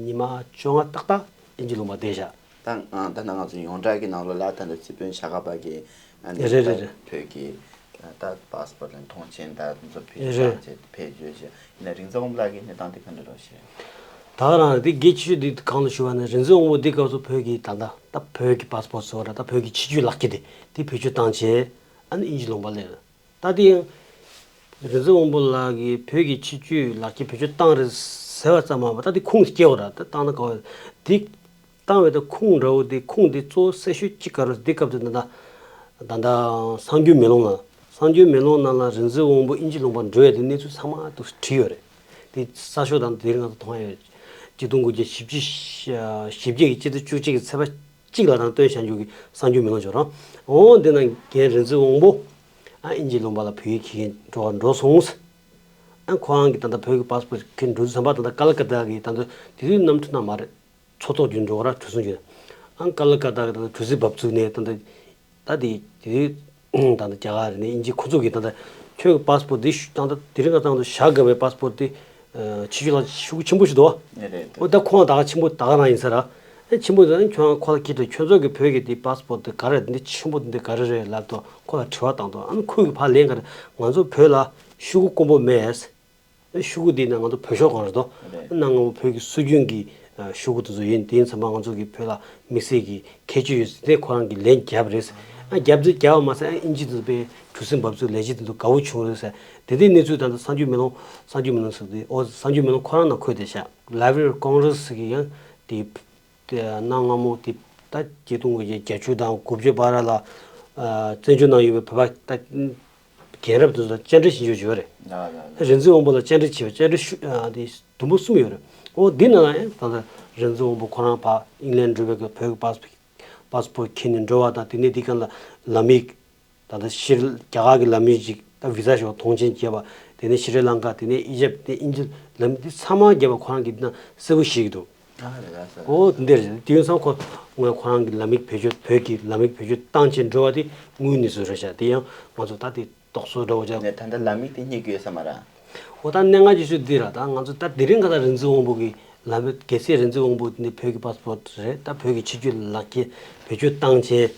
ཉི་མ་བཅོ་ལྔ་ཏག་ཏག་དབྱིན་ཇི་ལུང་པ་བསྡད་བཞག་ད་ད་ནང་ང་ཚོ་ཡོངས་གྲགས་ཀྱི་ནང་ལོགས་ལ་ད་ལྟ་རྩིས་དཔོན་ཤ་ཁ་པ་གི་ཨ་ནི་རེད་རེད་ད་རེད། བོད་ཀྱི་ད་པ་སི་པོར་ཊི་ལ་མཐོང་མཆན་ད་ཚོ་བེད་སྤྱོད་རེད། བཏང་བྱས་བེད་སྤྱོད་བྱས་ཡིན་ན་རིག་འཛིན་དབང་པོ་ལགས་ཀྱི་གནས་སྟངས་དེ་ག་འདྲ་རེད་ཤག་ད་རང་དེ་གལ་ཆེ་ཤོས་དེ་གང་ལ་ཞུ་བ་ནི་རིག་འཛིན་དབང་པོ་འདི་སྐབས་སུ་བོད་ཀྱི་ད་ལྟ་ད་བོད་ཀྱི་པ་སི་པོར་ཊི་ཟེར་བ་ར་ད་བོད་ཀྱི་ཕྱི་སྐྱོད་ལག་འཁྱེར་དེ་དེ་བེད་སྤྱོད་བཏང་བྱས་ཨ་ནི་དབྱིན་ཇི་ལུང་པ་སླེབས། ད་དེ་ཡང་རིག་འཛིན་དབང་པོ་ལགས་ཀྱིས་བོད་ཀྱི་ཕྱི་སྐྱོད་ལག་འཁྱེར་བེད་སྤྱོད་བཏང་རེད་ཟེར་བ་ཙམ་མ་ཡིན་པར་ད་དེ་ཁུངས་སྐྱེལ་བ་ར་ད་བཏང་ན་ག་བ་དེ་བཏང་བའི་ད་ཁུངས་འདྲ་བོ་དེ་ཁུངས་དེ་གཙོ་བོ་གསལ་ཤོས་གཅིག་ག་རེ་ཟེར་དེ་སྐབས་དེ་ད་ད་ད་ད་གསར་འགྱུར་མེ་ལོང་ནང་གསར་འགྱུར་མེ་ལོང་ནང་ལ་རིག་འཛིན་དབང་པོ་དབྱིན་ཇི་ལུང་པར་འགྲོ་ཡ་དེ་གནས་ཚུལ་ཚང་མ་དུ་བྲིས་ཡོད་རེད། དེ་གསར་ཤོག་དང་དེ་རིང་ང་ཚོ་མཐོང་ཡ་ཡོད། གཅིག་སྟོང་དགུ་བརྒྱ་བཞི་བཅུ་ཞེ་བརྒྱད་ཀྱི་སྤྱི་ཟླ་བཅུ་གཅིག་གི་ཚེས་པ་གཅིག་ལ་དང་བཏོན་བཞག་རྒྱུ་གི་གསར་འགྱུར་མེ་ལོང་ཅིག་རང་། འོ་འདི་ནང་རྒན་རིག་འཛིན་དབང་པོ་ཨ་དབྱིན་ཇི་ལུང་པ་ལ་བོད་ཡིག་ཁྱེར་མཁན་འགྲོ་འགྲོ་སོང་། ཨ་ཁོ་རང་གི་ད་ལྟ་བོད་ཀྱི་པ་སི་པོར་ཊི་ཁྱེར་འགྲོ་དུས་ཙམ་པ་ད་ལྟ་ཀལ་ཀ་ཏ་གི་ད་ལྟ་དེ་དུས་གནམ་གྲུ་ནང་མ་རེད། མཚོ་ཐོག་བརྒྱུད་འགྲོ་ག་ར་གྲུ་གཟིངས་བརྒྱུད། ཨ་ཀལ་ཀ་ཏ་གི་ད་ལྟ་གྲུ་གཟིངས་བབས་ཚུགས་ནས་ད་ལྟ་ད་དེ་དེ་དུས་ད་ལྟ་རྒྱ་གར་རེད་ནས་དབྱིན་ཇི་ཁོ་ཚོ་གི་ད་ལྟ་ཁྱོད་ཀྱི་པ་སི་པོར་ཊི་དེ་ཞུ་ད་ལྟ་དེ་རིང་ང་ཚང་དུ་བཞག་དགོས་པའི་པ་སི་པོར་ཊི་དེ་ཕྱི་ཕྱོགས་ལ་ཤུགས་ཆེན་པོ་ཞིག་འདུག་བ། རེད་འོ་ད་ཁོང་ད་ག་ཆེན་པོ་ད་ག་རང་ཡིན་ས་ར། ཨེ་ཆེན་པོ་ད་ཁྱོད་ཁོ་ལ་ཁྱེད་ཚོ་ཁྱོད་ཚོ་གི་བོད་ཀྱི་དེ་པ་སི་པོར་ཊི་དེ་ག་རེ་འདི་ཆེན་པོ་འདི་ག་རེ་རེད་ལབ་དུས་ཁོ་ལ་དྲི་བ་བཏང་དུས་ཨ་ནི་ཁོས་གི་ཕར་ལན་ག་རེ་ང་ཚོ་བོད་ལ་ཤོག་གུ་དཀོན་པོ་མེད། ཤོག་གུ་འདི་ནི་ང་ཚོ་བོད་ཤོག་གང་རེད་དོ། རེད། གནའ་སྔ་མོ་བོད་ཀྱི་སྲོལ་རྒྱུན་གྱི་ཤོག་གུ་དེ་ཚོ་ཡིན། དེ་ཡིན་ཙམ་པ་ང་ཚོ་གི་བོད་ལ་དམིགས་བསལ་གྱི་ཁྱད་ཆོས་ཡོད་ཟེར་ཏེ་ཁོ་རང་གིས་ལན་བརྒྱབ་རེད། ཨ་རྒྱབ་དེ་རྒྱབ་པ་མ་ཟད་ཨ་དབྱིན་ཇི་དེ་ཚོ་དཔེ་གྲུ་གཟིངས་འབབ་ཚུགས་ལས་གཞི་དེ་ཚོ་དགའ་བོ་བྱུང་རེད་ཟེར། དེ་འདྲའི་གནས་ཚུལ་ད་ལྟ་གསར་འགྱུར་མེ་ལོང་གསར་འགྱུར་མེ་ལོང་ཟེར་དེ་ཨོ་གསར་འགྱུར་མེ་ལོང་ཁོ་རང་ནང་འཁོད་བསྡད་ཤག Library of Congress གི་ཡང་དེ་དེ་གནའ་སྔ་མོ་དེ་ད་ཆིག་སྟོང་དགུ་བརྒྱ་བརྒྱད་ཅུ་དང་དགུ་བཅུ་བར་ལ་ཨ་བཙན་བྱོལ་ནང་ཡོད་པའི་བོད་པ་ད་རྒན་རབས་དེ་ཚོ་དང་བཅར་འདྲི་བྱེད་ཕྱོགས་ཡོད་རེད། ལགས་ལགས་ལགས། རིག་འཛིན་དབང་པོ་ལ་བཅར་འདྲི་བྱས་པ་བཅར་འདྲི་ཞུ་ཨ་དེ་དུམ་བུ་གསུམ་ཡོད་རེད། ཨོ་འདི་ནང་ལ་ཡང་ད་ལྟ་རིག་འཛིན་དབང་པོ་ཁོ་རང་ཕར་ཨིང་ལན་འགྲོ་བའི་སྐབས་བོད་ཀྱི་པ་སི་པོ་པ་སི་པོར་ཊི་ཁྱེར་ནས་འགྲོ་བ་དང་དེ་ནས་འདི་གང་ལ་ལམ་ཡིག་ད་ལྟ་ཕྱིར་རྒྱ་གར་གྱི་ལམ་ཡིག་ཅིག་ད་བི་ཟ་ཞིག་མཐོང་མཆན་བརྒྱབ་ དེ་ནས་ཤྲི་ལང་ཀ། དེ་ནས་ཨི་ཇེབ། དེ་ཨིན་ཇི། ལམ་འདི་ཚང་མ་བརྒྱབ་པ་ཁོ་རང་གིས་འདི་ན་གསལ་པོ་ཤེས་ཀྱི་འདུག་ཨ་རེད་ལགས་སོ། ཨོ་དེ་འདྲ་རེད། དེ་ཡིན་ཙང་ཁོ་ངོས་ཁོ་རང་གི་ལམ་ཡིག་བེད་སྤྱོད། བོད་ཀྱི་ལམ་ཡིག་བེད་སྤྱོད་བཏང་བྱས་འགྲོ་བ་དེ་དངོས་གནས་སུ་རེད་ཤག་དེ་ཡང་ང་ཚོ་ད་དེ་རྟོག་བཟོ་འདྲ་བོ་ཅིག་ནས་ད་ལྟ་ལམ་ཡིག་དེ་རྙེད་ཀྱི་ཡོད་ས་མ་རེད། ཨོ་ད་གནད་འགག་ཆེ་ཤོས་འདི་རེད། ད་ང་ཚོ་ད་དེ་རིང་ཁ་སང་རིག་འཛིན་དབང་པོ་གི་ལམ། གལ་སྲིད་རིག་འཛིན་དབང་པོ་འདི་བོད་ཀྱི་པཱ་སི་པོར་ཊི་རེད། ད་བོད་ཀྱི་ཆེད་སྤྱོད་ལག་འཁྱེར་བེད་སྤྱོད་བཏང་བྱས།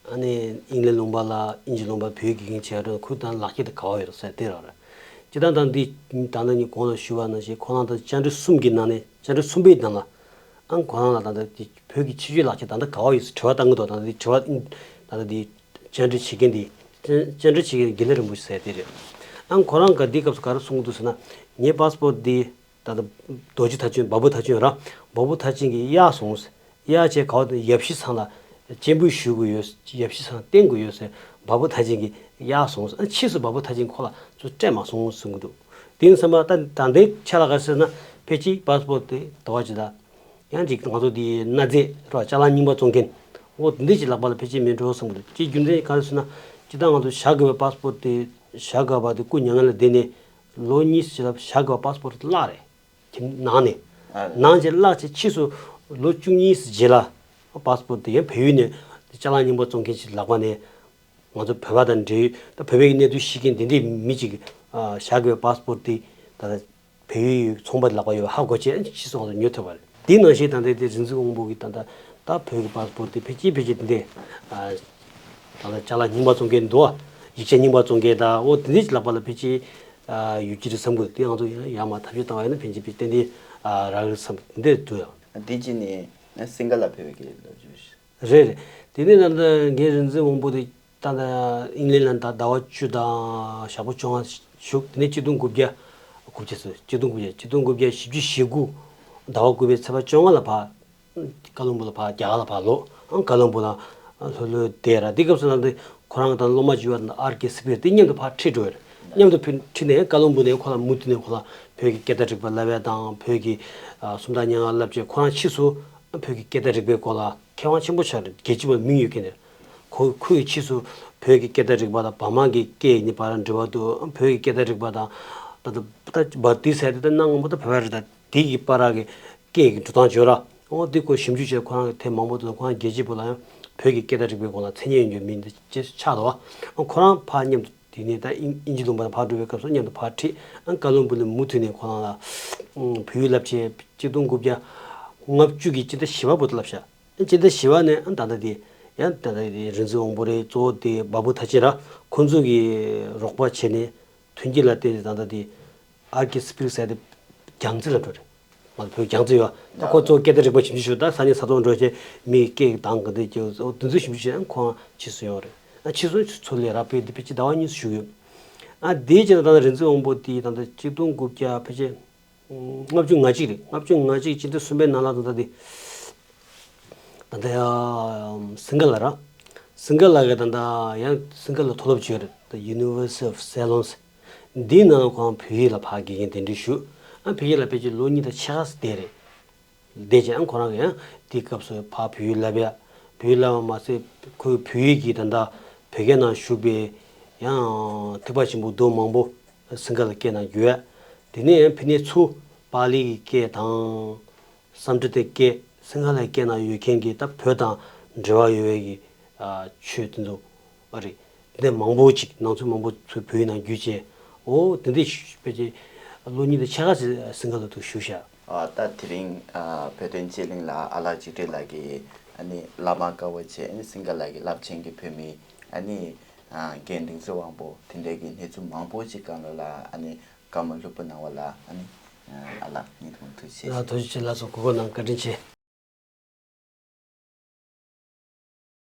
ཨ་ནི་ཨིང་ལན་ལུང་པ་ལ་ཨིན་ཇི་ལུང་པ་བོད་ཀྱི་འགན་བྱས་རོགས། ཁོས་ད་ལག་འཁྱེར་དེ་ག་བ་ཡོད་ཟེར་དེ་རང་རེད། སྤྱིར་བཏང་ད་འདི་ད་ལྟ་ངས་གོང་ལ་ཞུས་པ་ནང་བཞིན་ཁོ་རང་ད་བཅར་འདྲི་གསུམ་གྱི་ནང་ནས། བཅར་འདྲི་གསུམ་པའི་ནང་ལ་ཨང་ཁོ་རང་ལ་ད་ལྟ་དེ་བོད་ཀྱི་ཕྱི་སྐྱོད་ལག་ཁྱེར་ད་ལྟ་ག་བ་ཡོད་ཟེར་དྲི་བ་བཏང་གི་འདུག་ད་ལྟ་དེ་དྲི་བ་ད་ལྟ་དེ་བཅར་འདྲི་བྱེད་མཁན་དེ། བཅར་འདྲི་བྱེད་མཁན་དགེ་ལེགས་རིན་པོ་ཆེ་ཟེར་དེ་རེད། ཨང་ཁོ་རང་ག་འདི་སྐབས་སུ་ག་རེ་གསུང་གི་འདུག་ཟེར་ན། ངའི་པཱ་སི་པོར་ཊི་འདི་ད་ལྟ་རྡོ་རྗེ་ཐར་ཆུང་། བ་བུ་ཐར་ཆུང་ར། བ་བུ་ཐར་ཆུང་གིས་གཡར་སོང་། གཡར་བྱས་ག་བ་དེ་ཡབ་གཞིས་ཚང་ལ་སྤྱན་འབུལ་ཞུ་དགོས་ཡོད། ཡབ་གཞིས་ཚང་བསྟན་དགོས་ཡོད་ཟེར་བ་བུ་ཐར་ཆུང་གིས་གཡར་སོང་། ཨ་ཕྱིས་སུ་བ་བུ་ཐར་ཆུང་ཁོ་ལ་ཚུར་སྤྲད་མ་སོང་གསུང་གི་འདུག་དེ་ཡིན་ཙང་ད་ད་ལྟའི་ཆ་ལ་ག་རེ་ཟེར་ན། ཕལ་ཆེར་པཱ་སི་པོར་ཊི་དེ་ཟླ་བ་གཅིག་དང་། ཡང་ཅིག་ང་ཚོ་དེའི་གནའ་རྫས་ར། ཅ་ལག་རྙིང་པ་བཙོང་མཁན། འོ་དེ་འདྲ་ཅིག་ལག་པ་ལ་ཕལ་ཆེར་མི་འགྲོ་བསམ་གི་འདུག་ཅིའི་རྒྱུ་མཚན་ག་རེ་ཟེར་ན། སྤྱིར་བཏང་ང་ཚོ་བཞག་དགོས་པའི་པཱ་སི་པོར་ཊི་དེ། བཞག་དགོས་པ་དེ་སྐུ་མྱ་ངན་ལས་འདས་ནས་ལོ་གཉིས་ཙམ་ལ་བཞག་དགོས་པའི་པཱ་སི་པོར་ཊི་དེ་བརླག་རེད། ཁྱིམ་ནང་ནས། ཨ་རེད། ནང་བཞིན་བརླག་བྱས་ཕྱིས་སུ་ལོ་བཅུ་གཉིས་རྗེས་ལ་པཱ་སི་པོར་ཊི་དེ་ཡང་བལ་ཡུལ་ནས་ཅ་ལག་རྙིང་པ་བཙོང་མཁན་ཞིག་ལག་པ་ནས། ང་ཚོ་བོད་པ་དང་འབྲེལ་ཡོད། ད་བོད་པའི་གནད་དོན་ཤེས་མཁན་དེ་འདྲའི་མི་ཅིག་བཞག་དགོས་པའི་པཱ་སི་པོར་ཊི་དེ་ད་ལྟ་བལ་ཡུལ་ཚོང་པ་ལག་པ་ཡོད་པ་ཧ་གོ་བྱས་ཕྱིས་སུ་ང་ཚོ་ཉོ་ཐུབ་པ་རེད། དེ་ནང་བཞིན་ད་ལྟ་དེ་རིག་འཛིན་དབང་པོ་གིས་ད་ལྟ་ད་བོད་ཀྱི་པཱ་སི་པོར་ཊི་དེ་ཕལ་ཆེར་ཕལ་ཆེར་དེ་འདྲའི་ད་ལྟ་ཅ་ལག་རྙིང་པ་བཙོང་མཁན་འདུག་ཡིག་ཆ་རྙིང་པ་བཙོང་མཁན་དང་འོ་དེ་འདྲའི་ལག་པ་ལ་ཕལ་ཆེར་ཡོད་ཀྱི་རེད་བསམ་གི་འདུག་དེ་ང་ཚོ་ཡང་ཡར་མར་ཐབས་ཤེས་བཏང་བ་ཡིན་ན་ཕལ་ཆེར་ཏན་ཏན་རག་གི་རེད་བསམ། དེ་འདྲ་འདུག་ཡང་། འདི་ཅི་ནི་སིང་ག་ལ་ཕེབས་པའི་གི་ལོ་རྒྱུས། རེད་རེད། དེ་ནས་ད་ལྟ་ངའི་རིག་འཛིན་དབང་པོ་དེ་ད་ལྟ་ཨིང་ལན་ལ་ད་ཟླ་བ་བཅུ་དང་ཞག་པོ་བཅོ་ལྔ་བཞུགས། དེ་ནས་གཅིག་སྟོང་དགུ་བརྒྱ། དགུ་བརྒྱ་ཟེར། གཅིག་སྟོང་དགུ་བརྒྱ། གཅིག་སྟོང་དགུ་བརྒྱ་བཞི་བཅུ་ཞེ་དགུ་ཟླ་བ་དགུ་པའི་ཚེས་པ་བཅོ་ལྔ་ལ་ཕར་ཀ་ལོན་སྦུག་ལ་ཕར། རྒྱ་གར་ལ་ཕར་ལོག་ཨང་། ཀ་ལོན་སྦུག་ལ་ལྷོད་ལྷོད་བསྡད་ར། དེ་སྐབས་སུ་ད་ལྟ་ཁོ་རང་དང་སློབ་མ་བརྒྱུད་པ་དང་ཨར་ཀེ་སི་པི་དེ་མཉམ་དུ་ཕར་ཁྲིད་འགྲོ་ཡོད་རེད། མཉམ་དུ་ཕར་ཁྲིད་ནས་ཀ་ལོན་སྦུག་ནས་ཁོ་ལ་མུ་མཐུད་ནས་ཁོ་ལ་བོད་ཀྱི་སྐད་བརྡ་རིག་པ་བསླབ་ཡ་དང་། བོད་ཀྱི་ཨ་སུམ་རྟགས་སྙན་ངག་བསླབ་བྱས། ཁོ་རང་ཕྱིས་སུ་བོད་ཀྱི་སྐད་བརྡ་རིག་པའི་སྐོར་ལ་མཁས་དབང་ཆེན་པོ་ཆགས་རེད། རྒྱལ་སྤྱི་བར་མིང་ཡོད་མཁན་རེད། ཁོ་ཁོའི་ཕྱིས་སུ་བོད་ཀྱི་སྐད་བརྡ་རིག་པ་དང་བར་མ་གི་སྐད་ཡིག་གཉིས་བར་འབྲེལ་བ་འདུག་བོད་ཀྱི་སྐད་བརྡ་རིག་པ་དང་། ད་ལྟ་ད་བར་དུས་ཟེར་དེ་ད་གནའ་སྔ་མོ་ད་བོད་པ་རེད། ད་དེ་གི་བར་གྱི་སྐད་ཀྱི་འགྲོ་སྟངས་བརྗོད་ར། འོ་འདི་སྐོར་ཞིབ་འཇུག་བྱས། ཁོ་རང་གིས་ཐེངས་མང་པོ་དང་། ཁོ་རང་རྒྱལ་སྤྱི་བོད་ལ་ཡང་བོད་ཀྱི་སྐད་བརྡ་རིག་པའི་སྐོར་ལ་མཚན་སྙན་ཡོད་མི་འདི་ཅེས་ཆགས་འདུག་ཨ་ཁོ་རང་ཕར་མཉམ་དུ་དེ་ནས་ད་ཨིན་ཨིན་ཇི་ལུང་པ་ཕར་འགྲོ་བའི་སྐབས་སུ་མཉམ་དུ་ཕར་ཁྲིད། ཨ་ཀ་ལོན་སྦུག་ནས་མུ་མཐུད་ནས་ཁོ་རང་ལ་བོད་ཡིག་བསླབ་བྱས། གཅིག་སྟོང་དགུ་བརྒྱ་ལྔ་བཅུ་གི་སྤྱི་ཟླ་བཞི་པ་བར་དུ་བསླབ་བྱ། སྤྱི་ཟླ་བཞི་པ་ནས་ཨ་ད་ལྟ་དེ་ཡང་ད་ལྟ་དེ་རིག་འཛིན་དབང་པོ་རེད། གཙོ་བོ་དེ་བ་བུ་ཐར་ཆེན་ར། ཁོང་ཚོ་གིས་རོགས་པ་བྱས་ནས་མཐུན་རྐྱེན་ལ་བརྟེན་ནས་ད་ལྟ་དེ་ཨར་ཀེ་སི་པི་ཟེར་དེ་རྒྱ་མཚོ་ལ་འགྲོ་རེད། ང་ཚོ་བོད་རྒྱ་མཚོ་ཡོད། ད་ཁོ་ཚོ་སྐད་བརྡ་རིག་པ་ཞིབ་འཇུག་ཞུ། ད་ས་གནས་ས་ཐོག་འགྲོ་བྱས་མི་སྐད་གདངས་ག་འདྲ་ཅིག་འོ་དེ་ཚོ་ཞིབ་འཇུག་བྱས་ཁོང་ཕྱིས་སུ་ཡོང་རེད། ཨ་ཕྱིས་སུ་ཚུར་ལ་རག་པའི་དེ་ཕལ་ཆེར་ཟླ་བ་གཉིས་སུ་བཞུགས་ཡོད། ཨ་དེའི་རྗེས་ལ་ད་ལྟ་རིག་འཛིན་དབང་པོ་དེ་ད་ལྟ་གཅིག་སྟོང་དགུ་བརྒྱ་ཕལ་ཆེར་ལྔ་བཅུ་ང་གཅིག་རེད། ལྔ་བཅུ་ང་གཅིག་སྤྱི་ཟླ་གསུམ་པའི་ནང་ལ་ད་ལྟ་དེ། ད་ལྟ་ཡང་སིང་ག་ལ་ར། སིང་ག་ལ་གི་ད་ལྟ་ཡང་སིང་ག་ལ་མཐོ་སློབ་ཅིག་ཡོད་རེད། The University of Ceylon། འདིའི་ནང་ཁོང་བོད་ཡིག་ལ་ཕར་དགེ་རྒན་གདན་འདྲེན་ཞུ། ཨ་བོད་ཡིག་ལ་ཕལ་ཆེར་ལོ་གཉིས་དང་ཕྱེད་ཀ་ཙམ་བསྡད་རེད། བསྡད་རྗེས་ཨ་ཁོ་རང་གིས་ཡང་དེའི་སྐབས་སུ་ཕར་བོད་ཡིག་བསླབ་ཡ། བོད་ཡིག་བསླབ་པ་མ་ཟད་ཁོས་བོད་ཡིག་གི་ད་ལྟ་བོད་སྐད་ནང་བཞུགས་པའི་ཡང་ཐེག་པ་ཆེན་པོའི་མདོ་མང་པོ་སིང་ག་ལ་སྐད་ནང་བསྒྱུར་ཡ། དེ་ནས་ཡང་ཕ་ནས་ཚུར་པཱ་ལི་གི་སྐད་དང་། སཾ་སྐྲྀ་ཏའི་སྐད། སིང་ག་ལའི་སྐད་ནང་ཡོད་མཁན་གྱི་ད་བོད་དང་འབྲེལ་བ་ཡོད་པའི་གི་ཨ་ཆོས་དེ་ཚོ་ཨ་རེད། དེ་མང་པོ་ཅིག་ནང་ཚུལ་མང་པོ་ཚུར་བོད་ཡིག་ནང་བསྒྱུར་བྱས། འོ་དེ་འདྲ་ཞུ་བྱས་ལོ་གཉིས་དང་ཕྱེད་ཀ་ཙམ་སིང་ག་ལ་དུ་བཞུགས་ཤག་ཨ་ད་དེ་རིང་ཨ་བོད་དོན་སྤྱི་གླིང་ལ་ཨ་ལགས་འཇིགས་བྲལ་ལགས་ཀྱིས་ཨ་ནི་བླ་མ་དཀར་པོ་ཆེ། ཨ་ནི་སིང་ག་ལ་གི་རླབས་ཆེན་གྱི་བོད་མི་ཨ་ནི་ཨ་རྒན་རིག་འཛིན་དབང་པོ་དེ་འདྲའི་གི་གནས་ཚུལ་མང་པོ་ཅིག་སྒང་ལ་ལ་ཨ་ནི་བཀའ་མོལ་ལྷུག་པོ་གནང་བ་ལ་ཨ་ནི་ཨ་ལགས་སྙིང་ཐག་པ་ནས་ཐུགས་རྗེ་ཆེ། ཐུགས་རྗེ་ཆེ་ལགས་སོ། གོ་སྐབས་གནང་བཀའ་དྲིན་ཆེ།